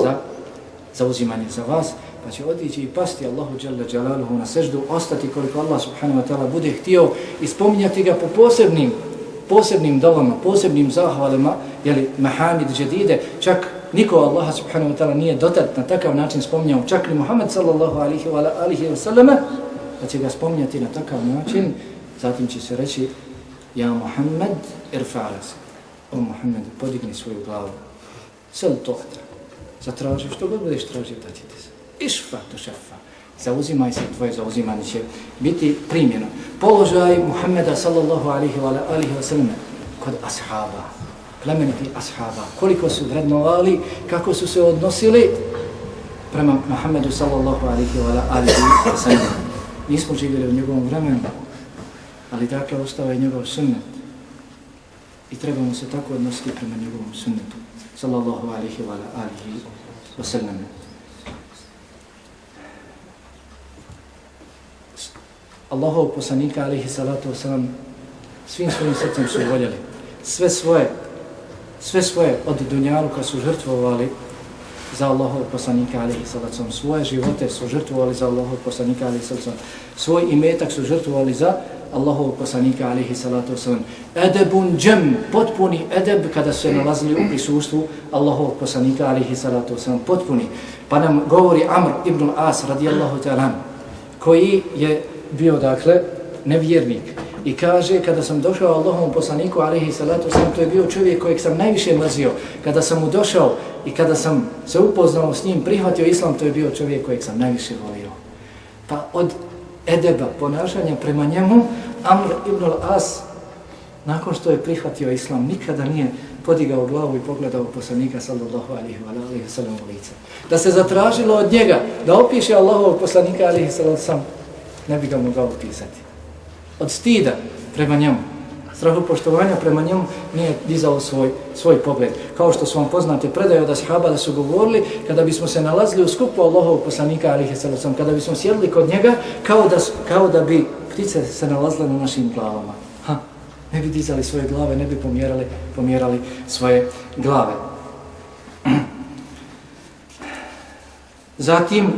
za uzimanje za vas, pa će otići i pasti Allahu dželle dželaluhu na seždu, ostati koliko Allah subhanahu wa ta'ala bude htio i spominjati ga po posebnim dovama, posebnim zahvalima, mahamid džedide. Čak niko Allaha subhanahu wa ta'ala nije dotad na takav način spominjao, čak ni Muhammed sallallahu alaihi wa sallam, da će ga spominjati na takav način. Zatim će se reći: "Ja Muhammed, irfa' rasek." O Muhammed, podigni svoju glavu. Sel to'ta. Zatraži što god budeš tražio, da će ti se. Išfa to šefa. Zauzimaj se, tvoje zauzimanje će biti primjeno. Položaj Muhammeda sallallahu alaihi wa sallam kod ashaba, plemeniti ashaba, koliko su vrednovali, kako su se odnosili prema Muhammedu sallallahu alaihi wa sallam. Nismo živjeli u njegovom vremenu, ali dakle ostao je njegov sunnet i trebamo se tako odnositi prema njegovom sunnetu sallallahu alaihi wa sallam. Allahov poslanika alejhi salatu vesselam svim svojim srcem su voljeli. Sve svoje od dunjaluka su žrtvovali za Allahov poslanika alejhi salatu vesselam. Svoje živote su žrtvovali za Allahov poslanika alejhi salatu vesselam. Svoj imetak su žrtvovali za Allahov poslanika alejhi salatu vesselam. Edebun džem, potpuni edeb kada su se nalazili u prisustvu Allahov poslanika alejhi salatu vesselam, potpuni. Pa nam govori Amr ibn As radijallahu ta'ala, koji je bio dakle nevjernik, I kaže, kada sam došao Allahovom poslaniku, alejhi salatu vesselam, to je bio čovjek kojeg sam najviše mrzio. Kada sam mu došao i kada sam se upoznao s njim, prihvatio islam, to je bio čovjek kojeg sam najviše volio. Pa od edeba, ponašanja prema njemu, Amr ibn al-As, nakon što je prihvatio islam, nikada nije podigao glavu i pogledao poslanika sallallahu alejhi ve sellem u lice. Da se zatražilo od njega da opiše Allahovog poslanika alejhi salatu vesselam, ne bi ga mogao opisati. Od stida prema njemu, strahopoštovanja prema njemu, nije dizao svoj pogled. Kao što su vam poznate predaje od ashaba da su govorili, kada bismo se nalazili u skupu Allahovog poslanika alejhi salatu vesselam, kada bismo sjedli kod njega, kao da bi ptice se nalazile na našim glavama. Ne bi dizali svoje glave, ne bi pomjerali svoje glave. Zatim,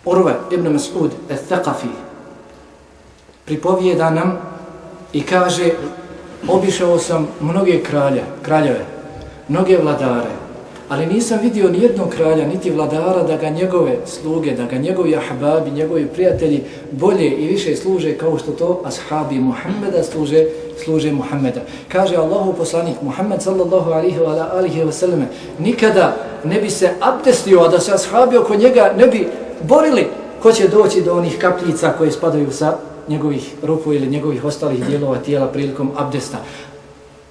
Urva ibn Mas'ud al-Thaqafi pripovijeda nam i kaže: obišao sam mnoge kraljeve, mnoge vladare, ali nisam vidio ni jednog kralja, niti vladara da ga njegove sluge, da ga njegovi ahbabi, njegovi prijatelji bolje i više služe kao što to ashabi Muhammeda služe Muhammeda. Kaže Allahov poslanik Muhammed sallallahu alaihi wa sallam, nikada ne bi se abdestio, a da se ashabi oko njega ne bi borili ko će doći do onih kapljica koje spadaju sa njegovih ruku ili njegovih ostalih dijelova tijela prilikom abdesta.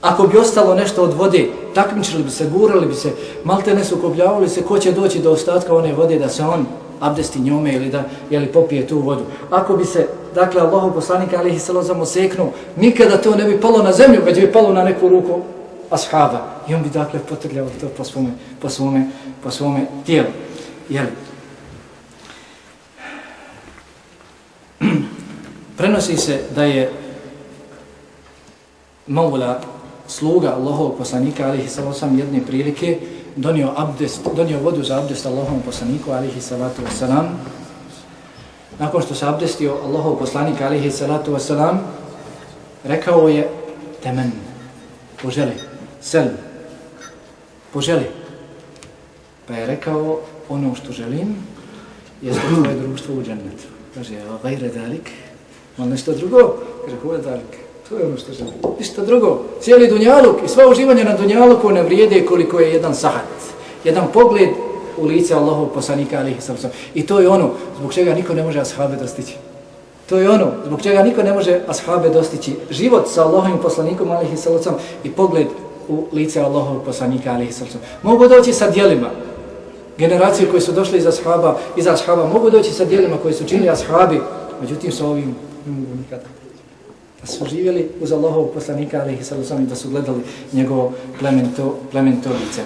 Ako bi ostalo nešto od vode, takmičili bi se, gurali bi se, maltene sukobljavali se ko će doći do ostatka one vode da se on abdesti njome ili popije tu vodu. Ako bi se, dakle, Allahov poslanik alejhi salatu oseknuo, nikada to ne bi palo na zemlju, već bi palo na neku ruku ashaba. I on bi, dakle, potrljao to po svome tijelu. Jeli? Prenosi se da je Maula, sluga Allahovog poslanika alejhi salatu jedne prilike donio vodu za abdest Allahovom poslaniku alejhi salatu vesselam. Nakon što se abdestio Allahov poslanik alejhi salatu vesselam, rekao je: temen, poželi, sel, poželi. Pa je rekao: ono što želim jeste tvoje društvo u džennetu. Kaže: gajre dalik, malo nešto drugo? Kaže: huve dalik. To je ono što želim. Ništa drugo. Cijeli dunjaluk i sva uživanja na dunjaluku ne vrijede koliko je jedan sahat. Jedan pogled u lice Allahovog poslanika alejhi salatu vesselam. I to je ono zbog čega niko ne može ashabe dostići. To je ono zbog čega niko ne može ashabe dostići. Život sa Allahovim poslanikom alejhi salatu vesselam i pogled u lice Allahovog poslanika alejhi salatu vesselam. Mogu doći sa djelima. Generacije koje su došle iz ashaba mogu doći sa djelima koje su činili ashabi. Međutim, sa ovim ne mogu nikada. Da su živjeli uz Allahovog poslanika alejhi salatu vesselam i da su gledali njegovo plemenito lice.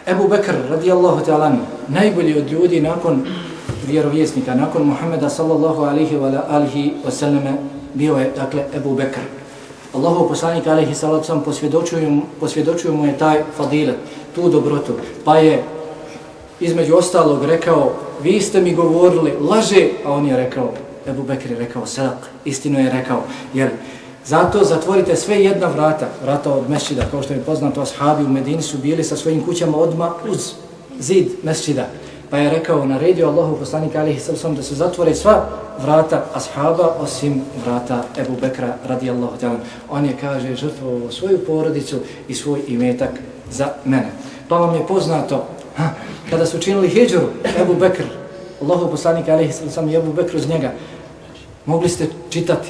Ebu Bekr radijallahu ta'ala, najbolji od ljudi nakon vjerovjesnika, nakon Muhammeda sallallahu alejhi wa sallam, bio je, dakle, Ebu Bekr. Allahov poslanik alejhi salatu vesselam posvjedočio mu je taj fadilet, tu dobrotu, pa je između ostalog rekao: vi ste mi govorili laže, a on je rekao, Ebu Bekr je rekao sadak, istinu je rekao. Jer zato zatvorite sve jedna vrata od mesdžida, kao što je poznato, ashabi u Medini su bili sa svojim kućama odmah uz zid mesdžida. Pa je rekao, naredio Allahov poslanik alejhi salatu vesselam da se zatvore sva vrata ashaba osim vrata Ebu Bekra radijallahu ta'ala. On je, kaže, žrtvovao svoju porodicu i svoj imetak za mene. Pa vam je poznato, kada su činili hidžru, Ebu Bekr, Allahov poslanik alejhi salatu vesselam i Ebu Bekr uz njega, mogli ste čitati,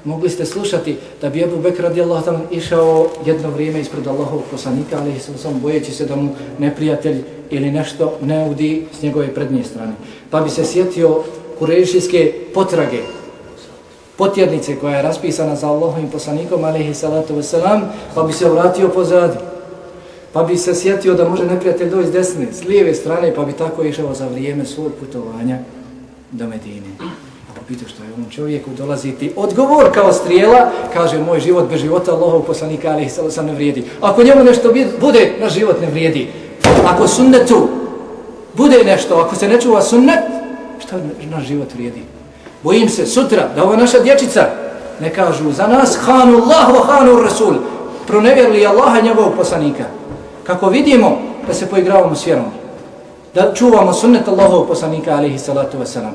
mogli ste slušati da bi Ebu Bekr radijallahu ta'ala išao jedno vrijeme ispred Allahovog poslanika alejhi salatu vesselam, bojeći se da mu neprijatelj ili nešto ne udi s njegove prednje strane. Pa bi se sjetio kurejšijske potrage, potjernice koja je raspisana za Allahovim poslanikom alejhi salatu vesselam, pa bi se vratio pozadi. Pa bi se sjetio da može neprijatelj doći s desne, s lijeve strane, pa bi tako išao za vrijeme svog putovanja do Medine. Pa pitao što je ovom čovjeku dolaziti odgovor kao strijela, kaže: moj život bez života Allahovog poslanika alejhi salatu vesselam ne vrijedi. Ako njemu nešto bude, naš život ne vrijedi. Ako sunnetu bude nešto, ako se ne čuva sunnet, šta naš život vrijedi? Bojim se sutra da ova naša dječica ne kažu za nas hanu Allah wa hanu Rasul, pronevjerili Allaha i njegovog poslanika. Kako vidimo da se poigravamo s vjerom, da čuvamo sunnet Allahovog poslanika alejhi salatu vesselam.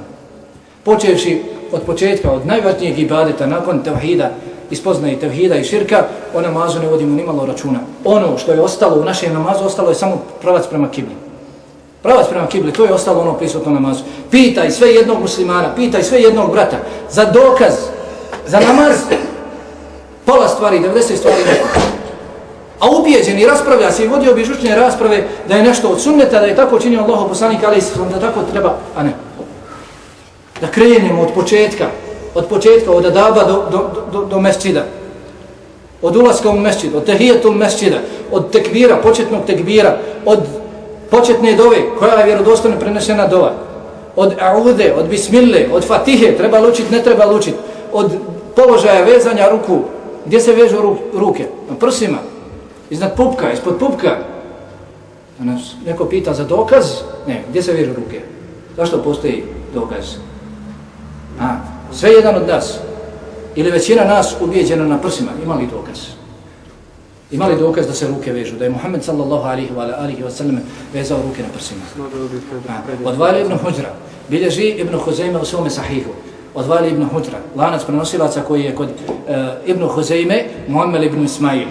Počevši od početka, od najvažnijeg ibadeta, nakon tevhida, ispoznaje tevhida i širka, o namazu ne vodimo nimalo računa. Ono što je ostalo u našem namazu, ostalo je samo pravac prema kibli. Pravac prema kibli, to je ostalo ono prisutno namazu. Pitaj sve jednog muslimana, pitaj sve jednog brata, za dokaz, za namaz, pola stvari, 90 stvari ne. A ubijeđen i raspravlja se i vodio bi žučne rasprave da je nešto od sunneta, da je tako činio Allahov poslanik alejhi selam, da tako treba, a ne. Da krenemo od početka, od adaba do mesdžida, od ulaska u mesdžid, od tehijetul mesdžida, od tekbira, početnog tekbira, od početne dove, koja je vjerodostojno prenesena dova, od aude, od bismille, od fatihe, treba lučit, ne treba lučit, od položaja vezanja ruku, gdje se vežu ruke, na prsima, iznad pupka, ispod pupka. A nas neko pita za dokaz, ne, gdje se vežu ruke? Zašto postoji dokaz? Sve jedan od nas, ili većina nas ubijeđena na prsima, ima li dokaz? Ima li dokaz da se ruke vežu? Da je Muhammed sallallahu alihi wa sallam vezao ruke na prsima? Od Vail ibn Hudra, bilježi Ibn Huzeyme u svome sahihu. Od Vail ibn Hudra, lanac prenosilaca koji je kod Ibn Huzeyme, Muhammed ibn Ismail.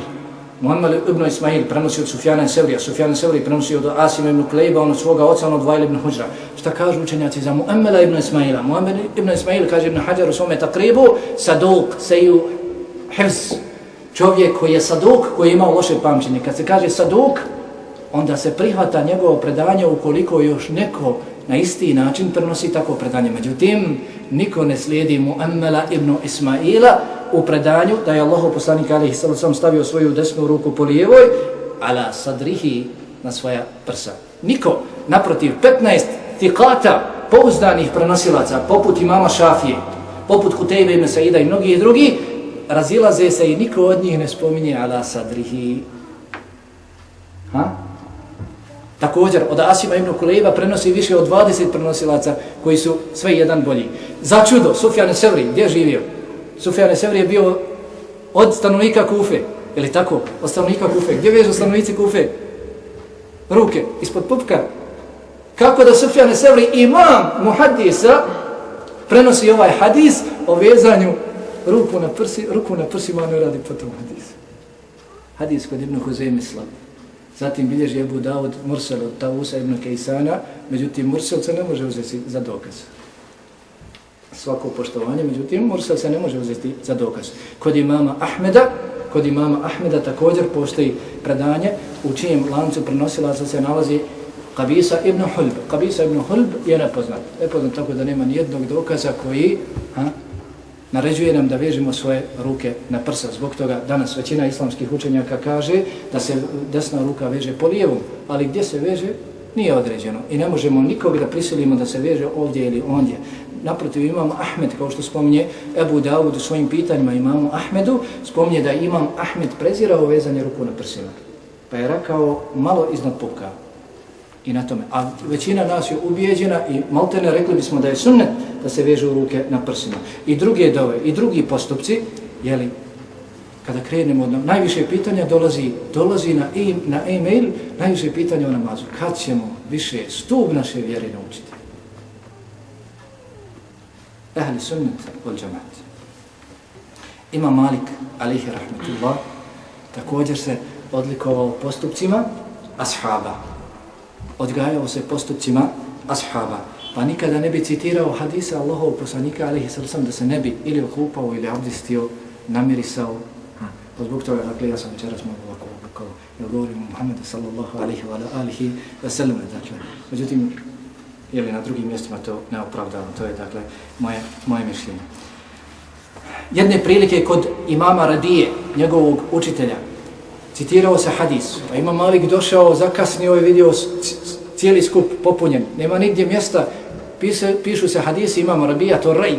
Muhammed ibn Ismail prenosi od Sufjana Sevrija, Sufjan Sevri prenosi od Asima ibn Klejba, on od svoga oca, on od Vail ibn Hudra. Šta kažu učenjaci za Muhammeda ibn Ismaila? Muhammed ibn Ismail, kaže Ibn Hajar u svome takribu, saduk, seju, hifz. Čovjek koji je saduk, koji je imao loše pamćenje. Kad se kaže saduk, onda se prihvata njegovo predanje ukoliko još neko na isti način prenosi tako predanje. Međutim, niko ne slijedi Muhammeda ibn Ismaila u predanju da je Allahov poslanik alejhi selam stavio svoju desnu ruku po lijevoj, ala sadrihi, na svoja prsa. Niko, naprotiv, 15 tikata pouzdanih prenosilaca, poput imama Šafije, poput Kutejbe ibn Saida i mnogih drugi, razilaze se i niko od njih ne spominje ala sadrihi. Također, od Asima ibn Kulejba prenosi više od 20 prenosilaca koji su sve jedan bolji. Za čudo, Sufjan Sevri, gdje je živio? Sufjan Sevri je bio od stanovnika Kufe, je li tako? Od stanovnika Kufe. Gdje vežu stanovnici Kufe? Ruke, ispod pupka. Kako da Sufjan Sevri, imam muhaddisa, prenosi ovaj hadis o vezanju ruku na prsima, ne radi potom hadis. Hadis kod Ibn Huzeyme slab. Zatim bilježi Ebu Davud Mursel od Tausa ibn Kejsana, međutim Mursel se ne može uzeti za dokaz. Svako poštovanje, međutim Mursel se ne može uzeti za dokaz. Kod imama Ahmeda također postoji predanje u čijem lancu prenosilaca se nalazi Qabisa ibn Hulb. Qabisa ibn Hulb je nepoznat tako da nema nijednog dokaza koji naređuje nam da vežemo svoje ruke na prsa. Zbog toga danas većina islamskih učenjaka kaže da se desna ruka veže po lijevom, ali gdje se veže nije određeno i ne možemo nikog da prisilimo da se veže ovdje ili ondje. Naprotiv, imam Ahmed, kao što spominje Ebu Davud u svojim pitanjima imamu Ahmedu, spominje da imam Ahmed prezirao vezanje ruku na prsima, pa je rekao malo iznad pupka. I na tome. A većina nas je ubijeđena i maltene rekli bismo da je sunnet da se vežu ruke na prsima. I druge dove, i drugi postupci, jeli, kada krenemo od najviše pitanja dolazi na e-mail, najviše pitanja o namazu. Kad ćemo više stup naše vjere naučiti? Ahli sunnet wal džamaat. Imam Malik, alejhi rahmetullah, također se odlikovao postupcima ashaba. Odgajao se postupcima ashaba, pa nikada ne bi citirao hadisa Allahovog poslanika alejhi selam da se ne bi ili okupao ili abdestio, namirisao. Zbog toga, dakle, ja sam večeras mogu ovako, jer govorim o Muhammedu sallallahu alihi wa sallam, dakle, međutim, ili na drugim mjestima to ne opravdavam, to je, dakle, moje mišljenje. Jedne prilike kod imama Radije, njegovog učitelja, citirao se hadis, pa Imam Malik došao, zakasnio i vidio cijeli skup popunjen, nema nigdje mjesta, pišu se hadisi Imam Rabija, to Rej,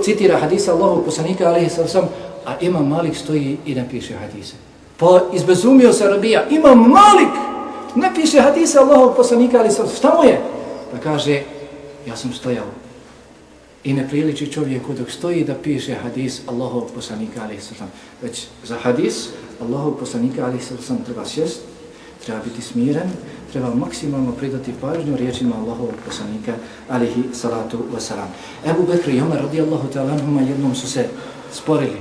citira hadisa Allahovog poslanika alejhi selam, a Imam Malik stoji i ne piše hadise. Pa izbezumio se Rabija, Imam Malik ne piše hadise Allahovog poslanika alejhi selam, šta mu je? Pa kaže, ja sam stojao. I ne priliči čovjeku dok stoji da piše hadis Allahovog poslanika alejhi selam. Već za hadis Allahovog poslanika alejhi selam treba sjest, treba biti smiren, treba maksimalno pridati pažnju riječima Allahovog poslanika alihi salatu wasalam. Ebu Bekr i Omer radijallahu ta'ala anhuma jednom su se sporili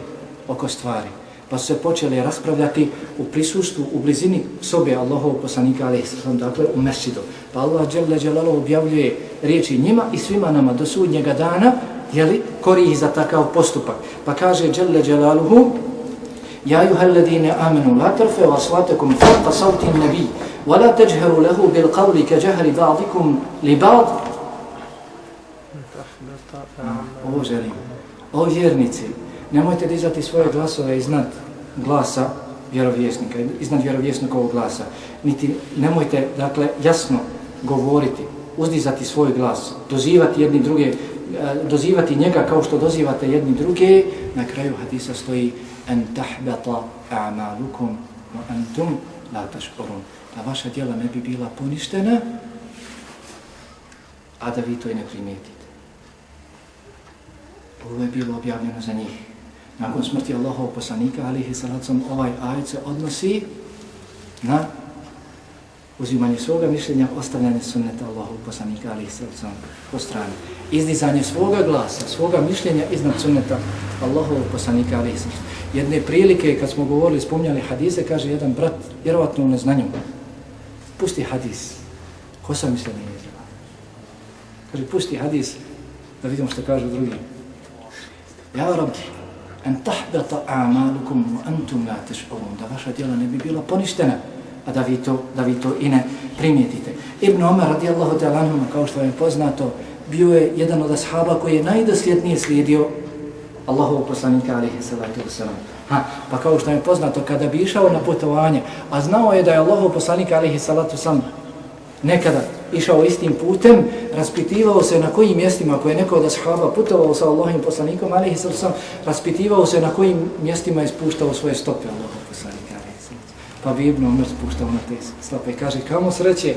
oko stvari, pa su se počeli raspravljati u prisustvu, u blizini sobe Allahovog poslanika alihi salatu, dakle u mesčidu. Pa Allah dželle dželaluhu objavljuje riječi njima i svima nama do sudnjega dana, jeli, kori ih za takav postupak. Pa kaže dželle dželaluhu: Ja ayyuhalladhina amanu la tarfa'u aswatakum fawqa sawti an-nabi wa la tajharu lahu bil qawli ka jahri ba'dikum li ba'd. Ovo želim. O vjernici, nemojte dizati svoje glasove iznad glasa vjerovjesnika, iznad vjerovjesnikovog glasa. Niti nemojte, dakle, jasno govoriti, uzdizati svoj glas, dozivati jedni druge, dozivati njega kao što dozivate jedni druge. Na kraju hadisa stoji: an tahbata a'malukum wa antum la tashkurun. Da vaša djela ne bi bila poništena, a da vi to i ne primijetite. Ovo je bilo objavljeno za njih. Nakon smrti Allahovog poslanika alihi salacom, ovaj ajet se odnosi na uzimanje svoga mišljenja, ostavljanje sunneta Allahovog poslanika alihi salacom po strani. Izdizanje svoga glasa, svoga mišljenja iznad sunneta Allahovog poslanika alihi salacom. Jedne prilike, kad smo govorili, spomnjali hadise, kaže jedan brat, vjerovatno u neznanju: pusti hadis. Ko sam mislio ne je? Kaže, pusti hadis da vidimo što kažu drugi. Ja Rabbi, an tahbata a'malukum wa antum la tash'urun, da vaša djela ne bi bila poništena, a da vi to i ne primijetite. Ibn Omer radijallahu ta'ala anhu, kao što je poznato, bio je jedan od ashaba koji je najdosljednije slijedio Allahovog poslanika alihi salatu wasalam. Pa kao što je poznato, kada bi išao na putovanje, a znao je da je Allahov poslanik alihi salatu wasalam nekada išao istim putem, raspitivao se na kojim mjestima, ako je neko od ashaba putovao sa Allahovim poslanikom alihi salatu wasalam, raspitivao se na kojim mjestima je spuštao svoje stope Allahov poslanika alihi salatu wasalam. Pa bi Ibn Omer spuštao na te stope. Kaže, kamo sreće,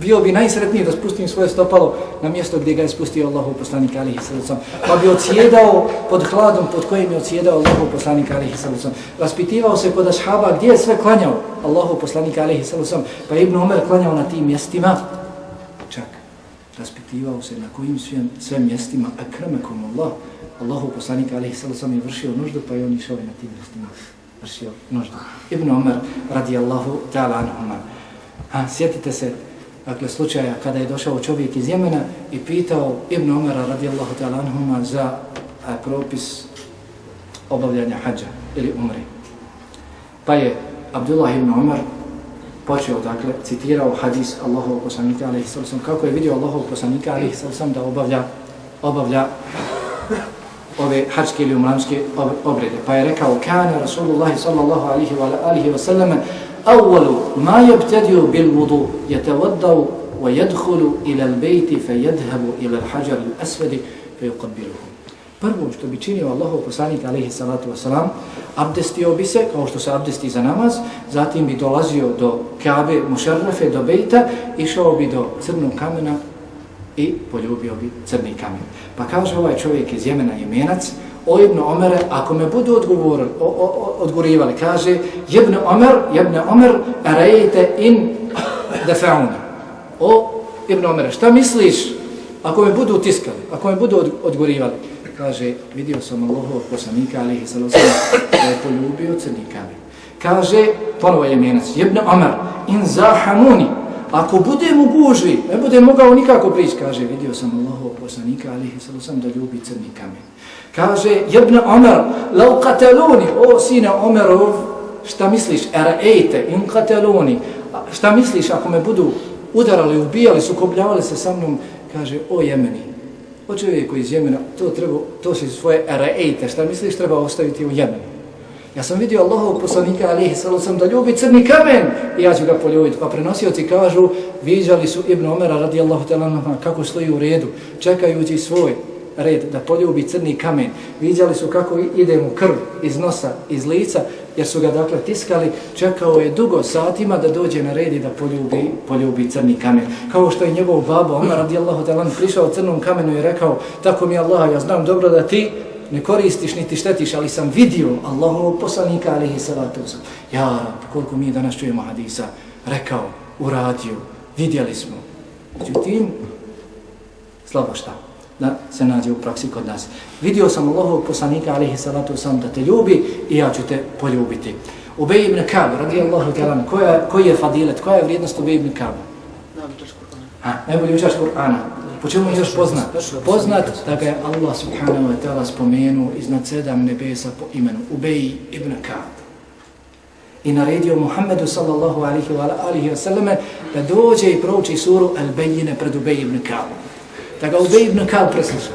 bio bi najsretniji da spustim svoje stopalo na mjesto gdje ga je spustio Allahov poslanik alihi salatu wasalam. Pa bi odsjedao pod hladom pod kojim je odsjedao Allahov poslanik alihi salatu wasalam. Raspitivao se kod ashaba gdje je sve klanjao Allahov poslanik alihi salatu wasalam. Pa Ibn Omer klanjao na tim mjestima. Čak raspitivao se na kojim sve mjestima akramakumullah Allahov poslanik alihi salatu wasalam je vršio nuždu, pa je on išao na tim mjestima vršio nuždu. Ibn Omer radijallahu ta'ala anhuma. Sjetite se, dakle, slučaja kada je došao čovjek iz Jemena i pitao Ibn Omera radijallahu ta'ala anhuma za propis obavljanja hadža ili umre. Pa je Abdullah ibn Omer počeo, dakle, citirao hadis Allahovog poslanika alejhi sallam, kako je vidio Allahovog poslanika alejhi sallam da obavlja ove hadžke ili umranske obrede. Pa je rekao: kana Rasulullah sallallahu alaihi wa sallam awwalu ma yabtadi'u bil wudu yatawaddau wa yadkhulu ila al-bayti fayadhhabu ila al-hajar al-aswad fayuqabbiluhu. Prvo što bi činio Allahov poslanik alejhi salatu vesselam, abdestio bi se kao što se abdesti za namaz, zatim bi dolazio do Kabe mušerrefe, do Bejta, išao bi do crnog kamena i poljubio bi crni kamen. Pa kaže ovaj čovjek iz Jemena, Jemenac: o Ibn Omere, ako me budu odgovorivali, kaže: Ibn Omer, arejte in dafa'una. O Ibn Omere, šta misliš ako me budu utiskali, ako me budu odgovorivali? Kaže: vidio sam Allahovog poslanika alejhi salatu vesselam da je poljubio crni kamen. Kaže ponovo Jemenac: Ibn Omer, in zahamuni, ako budem u gužvi, ne budem mogao nikako prići, kaže: vidio sam Allahovog poslanika alejhi salatu vesselam da ljubi crni kamen. Kaže Ibn Omer: law qataluni, o sine Omerov, šta misliš, ara'ejte in qataluni, šta misliš ako me budu udarali, ubijali, sukobljavali se sa mnom? Kaže: o Jemeni, o čovjeku iz Jemena, to si svoje ara'ejte, šta misliš, treba ostaviti u Jemenu. Ja sam vidio Allahovog poslanika alejhi salatu vesselam da ljubi crni kamen i ja ću ga poljubiti. Pa prenosioci kažu, viđali su Ibn Omera radijallahu ta'ala anhu kako stoji u redu, čekajući svoj red da poljubi crni kamen. Viđali su kako ide mu krv iz nosa, iz lica, jer su ga, dakle, tiskali. Čekao je dugo satima da dođe na red i da poljubi crni kamen. Kao što je njegov babo Omer radijallahu ta'ala anhu prišao crnom kamenu i rekao: tako mi Allah, ja znam dobro da ti ne koristiš niti štetiš, ali sam vidio Allahovog poslanika alejhi salatu vesselam. Ja Rab, koliko mi danas čujemo hadisa, rekao: uradio, vidjeli smo. Međutim, slabo šta da se nađe u praksi kod nas. Vidio sam Allahovog poslanika alejhi salatu vesselam da te ljubi i ja ću te poljubiti. Ubej ibn Ka'b radijallahu ta'ala, koji je fadilet, koja je vrijednost Ubej ibn Ka'ba? Najbolji učač Kur'ana. Po čemu je još poznat? Poznat da ga je Allah subhanahu wa ta'ala spomenuo iznad 7 nebesa po imenu Ubej ibn Ka'b. I naredio Muhammedu sallallahu alihi wa sallame da dođe i prouči suru Al-Bejine pred Ubej ibn Ka'b. Da ga Ubej ibn Ka'b presluša.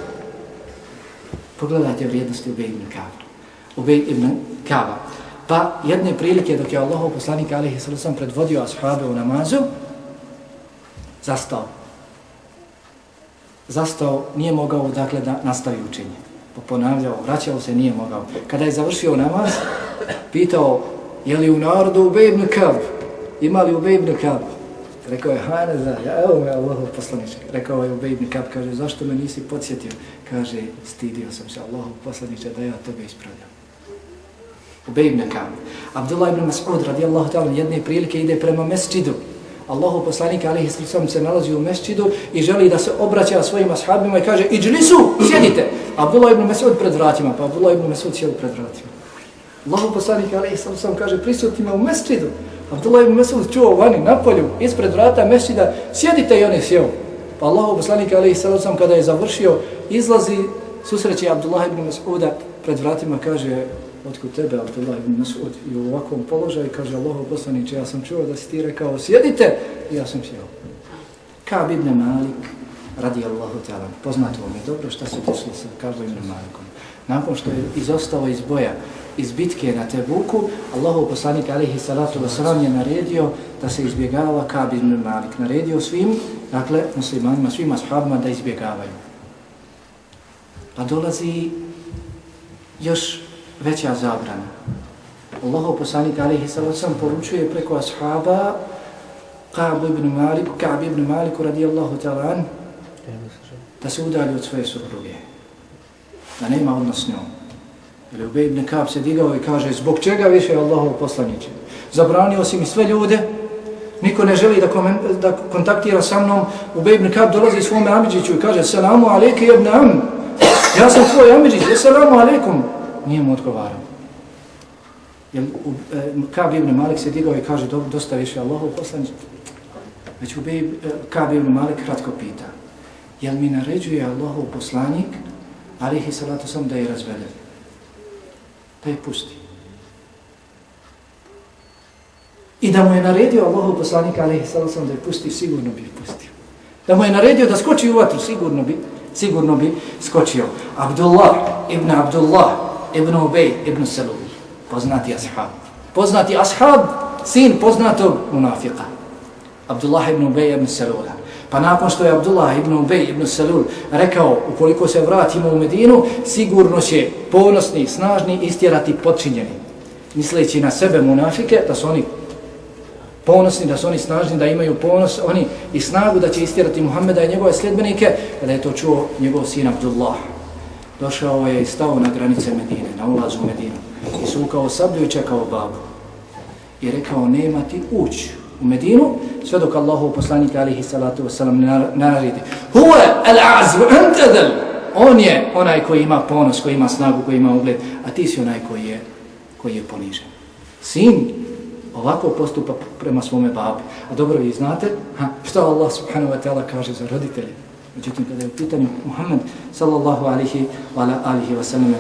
Pogledajte vrijednosti Ubej ibn Ka'b. Ubej ibn Ka'ba. Pa jedne prilike dok je Allahov poslanik alejhi sallam predvodio ashabe u namazu, zastao, nije mogao dakle da nastavi učenje. Ponavljao, vraćao se, nije mogao. Kada je završio namaz, pitao, je li u narodu Ubej ibn Ka'b? Ima li Ubej ibn Ka'b? Rekao je, evo me Allahov poslaniče. Rekao je Ubej ibn Ka'b, kaže, zašto me nisi podsjetio? Kaže, stidio sam se Allahov poslaniče da ja tebe ispravljam. Ubej ibn Ka'b. Abdullah ibn Mas'ud radijallahu ta'ala jedne prilike ide prema mesdžidu. Allahov poslanik alejhi sallam se nalazi u mesdžidu i želi da se obraća svojim ashabima i kaže, iđlisu, sjedite. Abdullah ibn Mas'ud pred vratima, pa Abdullah ibn Mas'ud sjeli pred vratima. Allahov poslanik alejhi sallam kaže, prisutnima u mesdžidu. Abdullah ibn Mas'ud čuo vani, napolju, ispred vrata mesdžida, sjedite i on je sjeo. Pa Allahov poslanik alejhi sallam kada je završio, izlazi, susreće Abdullah ibn Mas'uda pred vratima, kaže, otkud tebe, Abdullah ibn Mas'ud, i u ovakvom položaju, kaže Allahov poslaniče, ja sam čuo da si ti rekao, sjedite, i ja sam sjeo. Ka'b ibn Malik, radijallahu ta'ala, poznato vam je dobro šta se desilo sa Ka'bom ibn Malikom. Nakon što je izostao iz boja, iz bitke na Tebuku, Allahov poslanik alejhi salatu vesselam je naredio da se izbjegava Ka'b ibn Malik. Naredio svim, dakle, muslimanima, svim ashabima da izbjegavaju. Pa dolazi još veća zabrana. Allahov poslanik alejhi salatu vesselam poručuje preko ashaba Ka'b ibn Maliku radijallahu ta'ala an, da se udalji od svoje supruge, da nema odnos s njom. Jer Ubej ibn Ka'b se digao i kaže, zbog čega više Allahov poslaniče? Zabranio si mi sve ljude, niko ne želi da kontaktira sa mnom. Ubej ibn Ka'b dolazi svome amidžiću i kaže, selamu alejke ibn am, ja sam tvoj amidžić, selamu alejkum. Nije mu odgovarao. Ka'b ibn Malik se digao i kaže, dosta više Allahov poslaniče. Već Ka'b ibn Malik kratko pita, jel mi naređuje Allahov poslanik, alejhi salatu vesselam, da je razvede? Da je pusti. I da mu je naredio Allahov poslanik alejhi salatu vesselam da je pusti, sigurno bi pustio. Da mu je naredio da skoči u vatru, sigurno bi skočio. Abdullah ibn Ubej ibn Salul, poznati ashab, sin poznatog munafika. Abdullah ibn Ubej ibn Salula. Pa nakon što je Abdullah ibn Ubej ibn Salul rekao, ukoliko se vratimo u Medinu, sigurno će ponosni, snažni istjerati podčinjeni. Misleći na sebe munafike, da su oni ponosni, da su oni snažni, da imaju ponos, oni i snagu da će istjerati Muhammeda i njegove sljedbenike, kada je to čuo njegov sin Abdullah. Došao je i stao na granice Medine, na ulazu u Medinu. I sukao sablju i čekao babu. I rekao, nema ti ući u Medinu, sve dok Allahov poslanik alejhi salatu vesselam ne naredi. Huwa al-azz wa anta dhal. On je onaj koji ima ponos, koji ima snagu, koji ima ugled, a ti si onaj koji je ponižen. Sin ovako postupa prema svome babi. A dobro vi znate što Allah subhanahu wa ta'ala kaže za roditelje. Međutim, kada je u pitanju Muhammed sallallahu alihi wa sallam,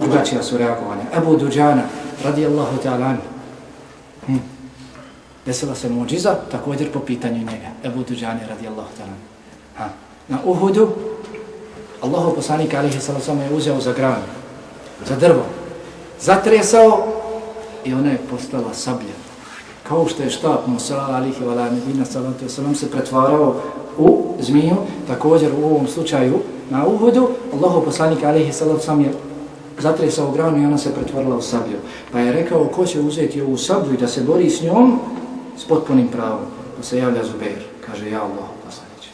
drugačija su reagovanja. Ebu Duđana radijallahu ta'ala desila se muđiza, također po pitanju njega. Ebu Duđani radijallahu ta'ala. Na Uhudu, Allahov poslanik alejhi salatu vesselam je uzeo za granu, za drvo, zatresao i ona je postala sablja. Kao što je štap Musa alejhi wa nabina salatu vesselam se pretvarao u zmiju, također u ovom slučaju na Uhudu, Allahov poslanik alejhi salatu vesselam je zatresao granu i ona se pretvorila u sablju. Pa je rekao, ko će uzeti ovu sablju i da se bori s njom s potpunim pravom. Pa se javlja Zubeir, kaže, ja Allahov poslaniče.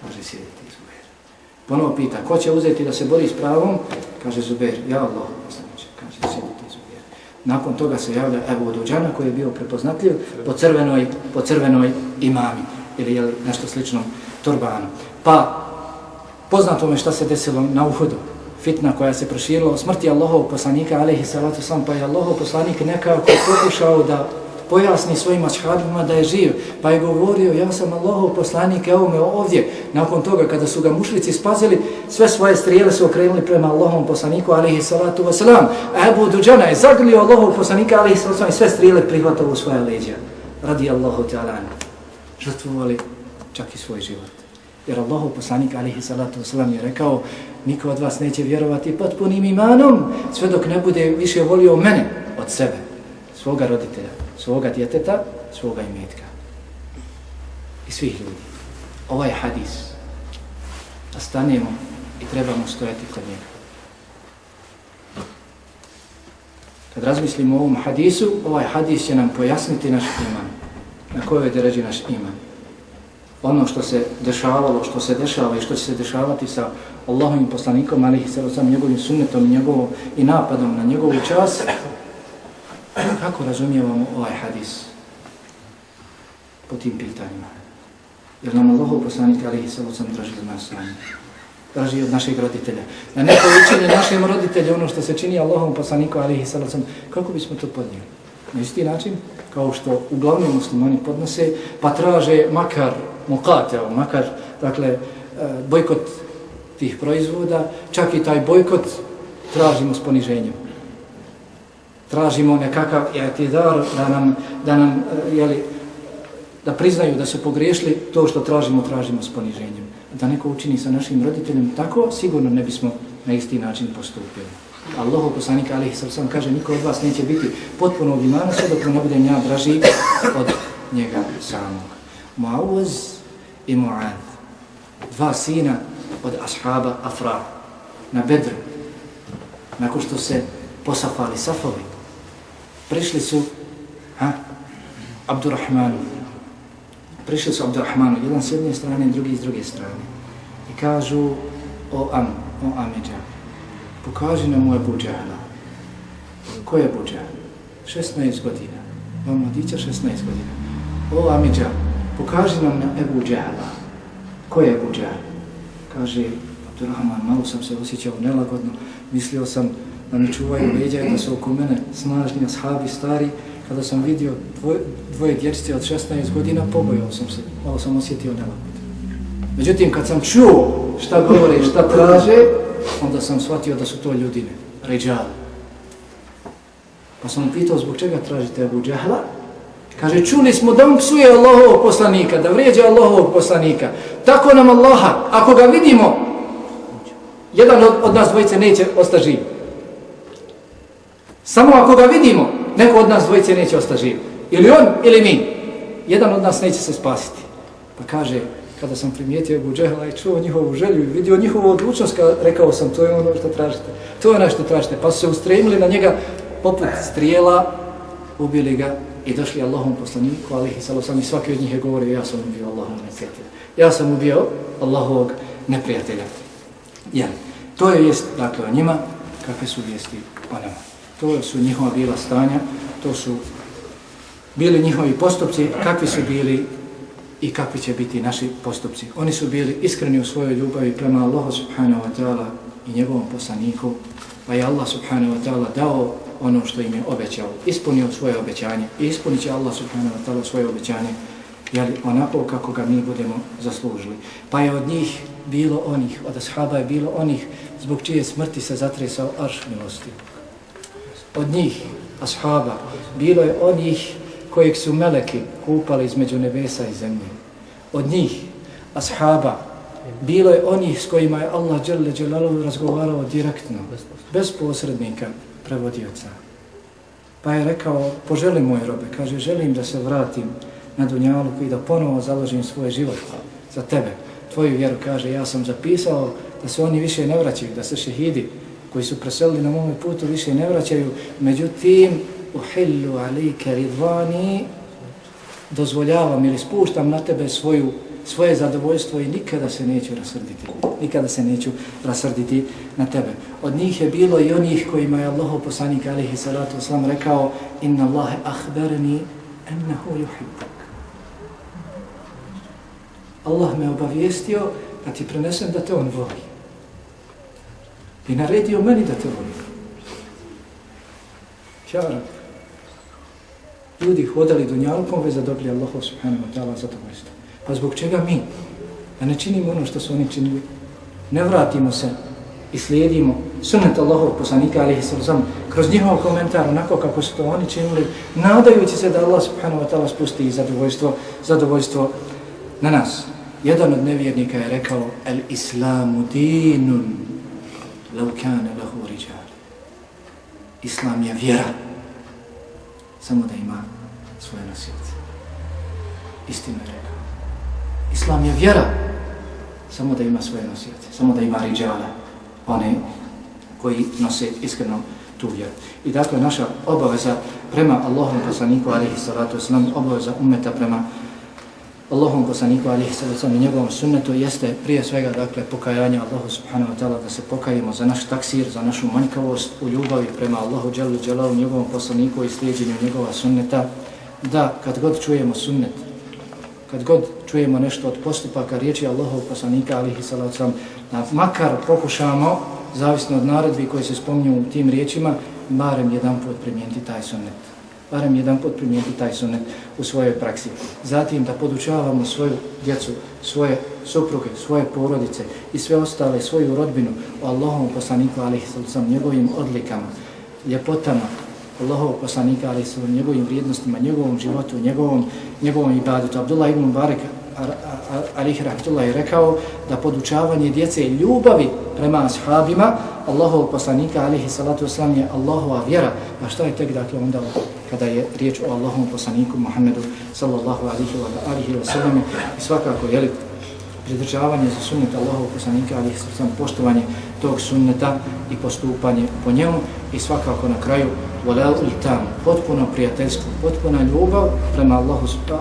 Kaže, sjediti Zubeir. Ponovo pita, ko će uzeti da se bori s pravom? Kaže Zubeir, ja Allahov poslaniče. Kaže, sjediti Zubeir. Nakon toga se javlja Ebu Duđana koji je bio prepoznatljiv po crvenoj imami ili je nešto slično turbanu. Pa poznato me šta se desilo na Uhudu. Fitna koja se proširila o smrti Allahovog poslanika alejhi salatu selam, pa je Allahov poslanik nekako pokušao da pojasni svojim ashabima da je živ, pa je govorio ja sam Allahov poslanik, evo me ovdje. Nakon toga kada su ga mušrici spazili, sve svoje strijele su okrenuli prema Allahovom poslaniku alejhi salatu vesselam. Ebu Duđana je zagrlio Allahovog poslanika alejhi salatu vesselam i sve strijele prihvatao u svoja leđa. Radi Allahu ta'ala. Žrtvovali čak i svoj život. Jer Allahov poslanik alejhi salatu vesselam je rekao niko od vas neće vjerovati potpunim imanom sve dok ne bude više volio mene od sebe, svoga roditelja, svoga djeteta, svoga imetka i svih ljudi. Ovaj hadis, da stanemo i trebamo stojati kod njega. Kad razmislimo o ovom hadisu, ovaj hadis će nam pojasniti naš iman, na kojoj deređi naš iman. Ono što se dešavalo, što se dešava i što će se dešavati sa Allahovim poslanikom, alejhi salatu vesselam, njegovim sunnetom i napadom na njegovu čast. Kako razumijevamo ovaj hadis po tim pitanjima? Jer nam Allahov poslanik alejhi salatu vesselam traži od nas sami. Traži od naših roditelja. Da neko učini našim roditelju ono što se čini Allahovom poslaniku alejhi salatu vesselam, kako bismo to podnijeli? Na isti način, kao što uglavnom muslimani podnose, pa traže makar muqatel, makar, dakle, bojkot tih proizvoda, čak i taj bojkot tražimo s poniženjem. Tražimo nekakav i'tidar da priznaju da su pogriješili, to što tražimo s poniženjem. Da neko učini sa našim roditeljem tako, sigurno ne bismo na isti način postupili. Allahov poslanik alejhi salatu vesselam kaže niko od vas neće biti potpunog imana sve dok ne budem ja draži od njega samog. Muawaz i Mu'ad, dva sina od ashaba Afra na Bedru, nakon što se posafali safovi, prišli su Abdurrahmanu, jedan s jedne strane, drugi s druge strane, i kažu o Amidža, pokaži nam u Ebu Džehla. Ko je Ebu Džehl? 16 godina. Ovo mladića 16 godina. O Amidža, pokaži nam na Ebu Džehla. Ko je Ebu Džehl? Kaže Abdurrahman, malo sam se osjećao nelagodno. Mislio sam da mi čuvaju leđa i da su oko mene snažni ashabi stari. Kada sam vidio dvoje dječice od 16 godina, pobojao sam se. Malo sam osjetio nelagodno. Međutim, kad sam čuo šta govore, šta traže, onda sam shvatio da su to ljudine, ređali. Pa sam pitao zbog čega tražite Ebu Džehla? Kaže, čuli smo da on psuje Allahovog poslanika, da vrijeđa Allahovog poslanika. Tako nam Allaha, ako ga vidimo, jedan od nas dvojice neće ostati živ. Samo ako ga vidimo, neko od nas dvojice neće ostati živ. Ili on, ili mi. Jedan od nas neće se spasiti. Pa kaže, kada sam primijetio Ebu Džehla i čuo njihovu želju i vidio njihovu odlučnost, rekao sam, to je ono što tražite. To je ono što tražite. Pa su se ustremili na njega poput strijela, ubili ga i došli Allahom poslaniku, alejhi salatu vesselam, i svaki od njih je govorio, ja sam ubio Allahovog neprijatelja. Ja sam ubio Allahovog neprijatelja. Ja. To je vijest, dakle, o njima, kakve su vijesti o nama. To su njihova bila stanja, to su bili njihovi postupci, kakvi su bili i kakvi će biti naši postupci. Oni su bili iskreni u svojoj ljubavi prema Allahu subhanahu wa ta'ala i njegovom poslaniku, pa je Allah subhanahu wa ta'ala dao ono što im je obećao, ispunio svoje obećanje i ispunit će Allah subhanahu wa ta'ala svoje obećanje, jeli, onako kako ga mi budemo zaslužili. Pa je od njih bilo onih, od ashaba je bilo onih zbog čije smrti se zatresao arš milosti. Od njih, ashaba, bilo je onih kojeg su meleki kupali između nebesa i zemlje. Od njih, ashaba, bilo je onih s kojima je Allah dželle dželaluhu razgovarao direktno, bez posrednika, prevodioca. Pa je rekao, poželi moj robe, kaže, želim da se vratim na dunjaluku i da ponovo založim svoj život za tebe. Tvoju vjeru, kaže, ja sam zapisao da se oni više ne vraćaju, da se šehidi koji su preselili na mome putu više ne vraćaju, međutim, uhillu alejke ridvani, dozvoljavam ili spuštam na tebe svoju svoje zadovoljstvo i nikada se neću rasrditi. Nikada se neću rasrditi na tebe. Od njih je bilo i onih kojima je Allahov poslanik alejhi salatu vesselam rekao: Inna Allahe ahberni ennehu yuhibbuk. Allah me obavijestio da ti prenesem da te on voli. I naredio meni da te voli. Čara. Ljudi hodali dunjalkom već da dobili Allahu subhanahu wa ta'ala zadovoljstvo. Pa zbog čega mi? Da ne činimo ono što su oni činili. Ne vratimo se i slijedimo sunnet Allahovog poslanika alejhi sallam kroz njihov komentar onako kako su to oni činili, nadajući se da Allah subhanahu wa ta'ala spusti zadovoljstvo na nas. Jedan od nevjernika je rekao: El islamu dinun law kana lahu rijal. Islam je vjera, samo da ima svoje nosioce. Istinu je rekao. Islam je vjera, samo da ima svoje nosioce, samo da ima rijala, one koji nose iskreno tu vjeru. I dakle, naša obaveza prema Allahom poslaniku alejhi salatu vesselam, obaveza ummeta prema Allahom poslaniku alejhi salatu vesselam i njegovom sunnetu jeste prije svega dakle pokajanje Allahu subhanahu wa ta'ala, da se pokajemo za naš taksir, za našu manjkavost u ljubavi prema Allahu dželle dželaluhu, njegovom poslaniku i slijedjenju njegova sunneta, da kad god čujemo sunnet, kad god čujemo nešto od postupaka riječi Allahovog poslanika alejhi salatu vesselam, da makar pokušamo, zavisno od naredbi koji se spominju u tim riječima, barem jedanput primijeniti taj sunnet. Barem jedanput primijeniti taj sunnet u svojoj praksi. Zatim da podučavamo svoju djecu, svoje supruge, svoje porodice i sve ostale, svoju rodbinu o Allahovom poslaniku alejhi salatu vesselam, njegovim odlikama, ljepotama Allahovog poslanika alejhi salatu vesselam, njegovim vrijednostima, njegovom životu, njegovom ibadetu. Abdullah ibn Mubarak alejhi rahmetullah je rekao da podučavanje djece ljubavi prema ashabima Allahovog poslanika alejhi salatu vesselam je Allahova vjera. A šta je tek dakle onda kada je riječ o Allahovom poslaniku Muhammedu sallallahu alejhi ve sellem? I svakako je pridržavanje za sunnet Allahovog poslanika alejhi salatu vesselam, poštovanje tog sunneta i postupanje po njemu, i svakako na kraju wala'ul tam, potpuno prijateljstvo, potpuna ljubav prema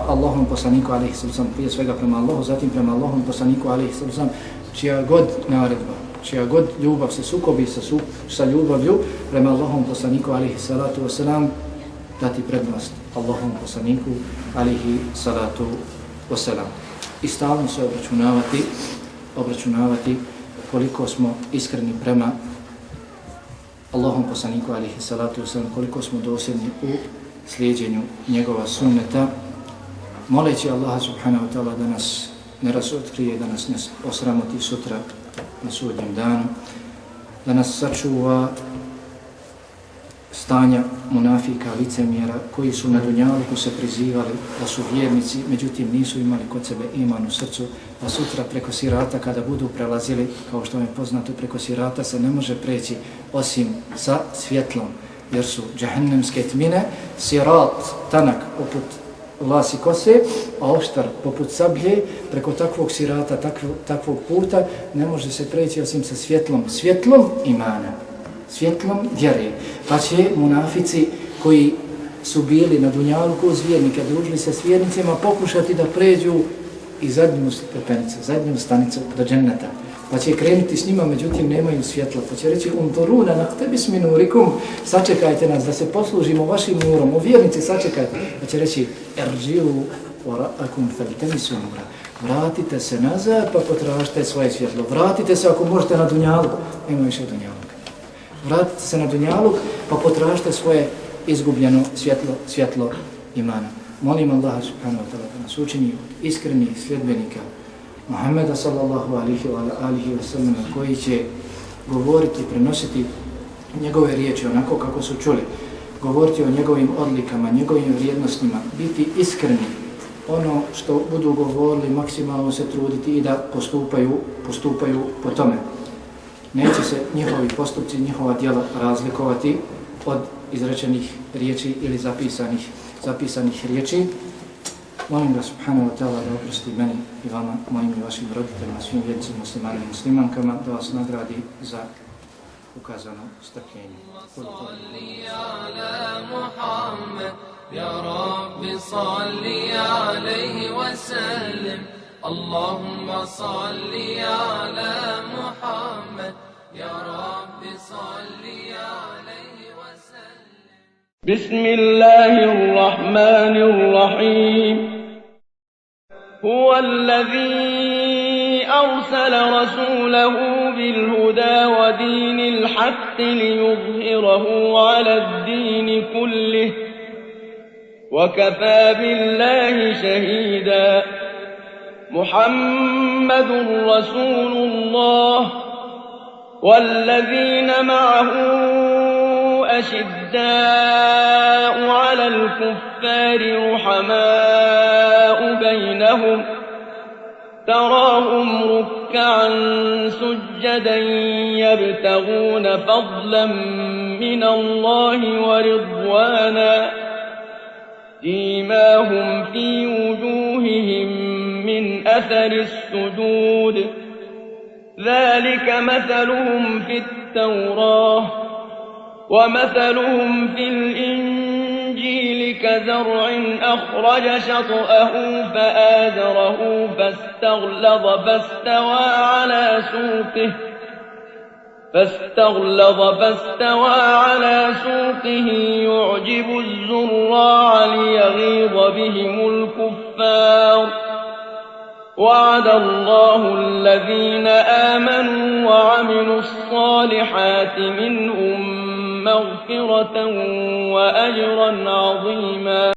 Allahovom poslaniku alejhi salatu vesselam, prije svega prema Allahu, zatim prema Allahovom poslaniku alejhi salatu vesselam, čija god naredba, čija god ljubav se sukobi sa ljubavlju prema Allahovom poslaniku alejhi salatu vesselam, dati prednost Allahovom poslaniku alejhi salatu vesselam. I stalno se obračunavati koliko smo iskreni prema Allahom poslaniku alejhi salatu vesselam, koliko smo dosljedni u slijedjenju njegova sunneta, moleći Allaha subhanahu wa ta'ala da nas ne razotkrije, da nas ne osramoti sutra na sudnjem danu, da nas sačuva stanja munafika, licemjera, koji su na dunjaluku se prizivali da su vjernici, međutim nisu imali kod sebe iman u srcu, da sutra preko sirata kada budu prelazili, kao što vam je poznato, preko sirata se ne može preći osim sa svjetlom, jer su džehennemske tmine, sirat tanak poput vlasi kose, a oštar poput sablje, preko takvog sirata, takvog puta ne može se preći osim sa svjetlom imana, svjetlom vjere. Pa će munafici koji su bili na dunjaluku uz vjernike, družili se s vjernicima, pokušati da pređu i zadnju stepenicu, zadnju stanicu do dženneta. Pa će krenuti s njima, međutim nemaju svjetla. Pa će reći umtoruna naktebis min nurikum, sačekajte nas da se poslužimo vašim nurom, u vjernici sačekajte. Pa će reći erđiu wara'akum faltamisu nura. Vratite se nazad pa potražite svoje svjetlo. Vratite se ako možete na dunjaluk, nema više dunjaluka. Vratite se na dunjaluk pa potražite svoje izgubljeno svjetlo imana. Molim Allaha subhanahu wa ta'ala da nas učini iskrenih sljedbenika Muhammeda sallallahu alihi wa sallam, koji će govoriti, prenositi njegove riječi onako kako su čuli, govoriti o njegovim odlikama, njegovim vrijednostima, biti iskreni, ono što budu govorili maksimalno se truditi i da postupaju po tome. Neće se njihovi postupci, njihova djela razlikovati od izrečenih riječi ili zapisanih riječi. Molim ga subhanahu wa ta'ala da oprosti meni i vama, mojim i vašim roditeljima, svim vjernicima, muslimanima i muslimankama, da vas nagradi za ukazano strpljenje. Salli ala Muhammed, ya Rabbi salli alaihi wa sallim. اللهم صل على محمد يا رب صل عليه وسلم. بسم الله الرحمن الرحيم. هو الذي أرسل رسوله بالهدى ودين الحق ليظهره على الدين كله وكفى بالله شهيدا. محمد رسول الله والذين معه أشداء على الكفار رحماء بينهم تراهم ركعا سجدا يبتغون فضلا من الله ورضوانا سيماهم في وجوههم من أثر السجود ذلك مثلهم في التوراة ومثلهم في الإنجيل كزرع أخرج شطأه فآزره فاستغلظ فاستوى على سوقه يعجب الزراع ليغيظ بهم الكفار. وعد الله الذين آمنوا وعملوا الصالحات منهم مغفرة وأجرا عظيما.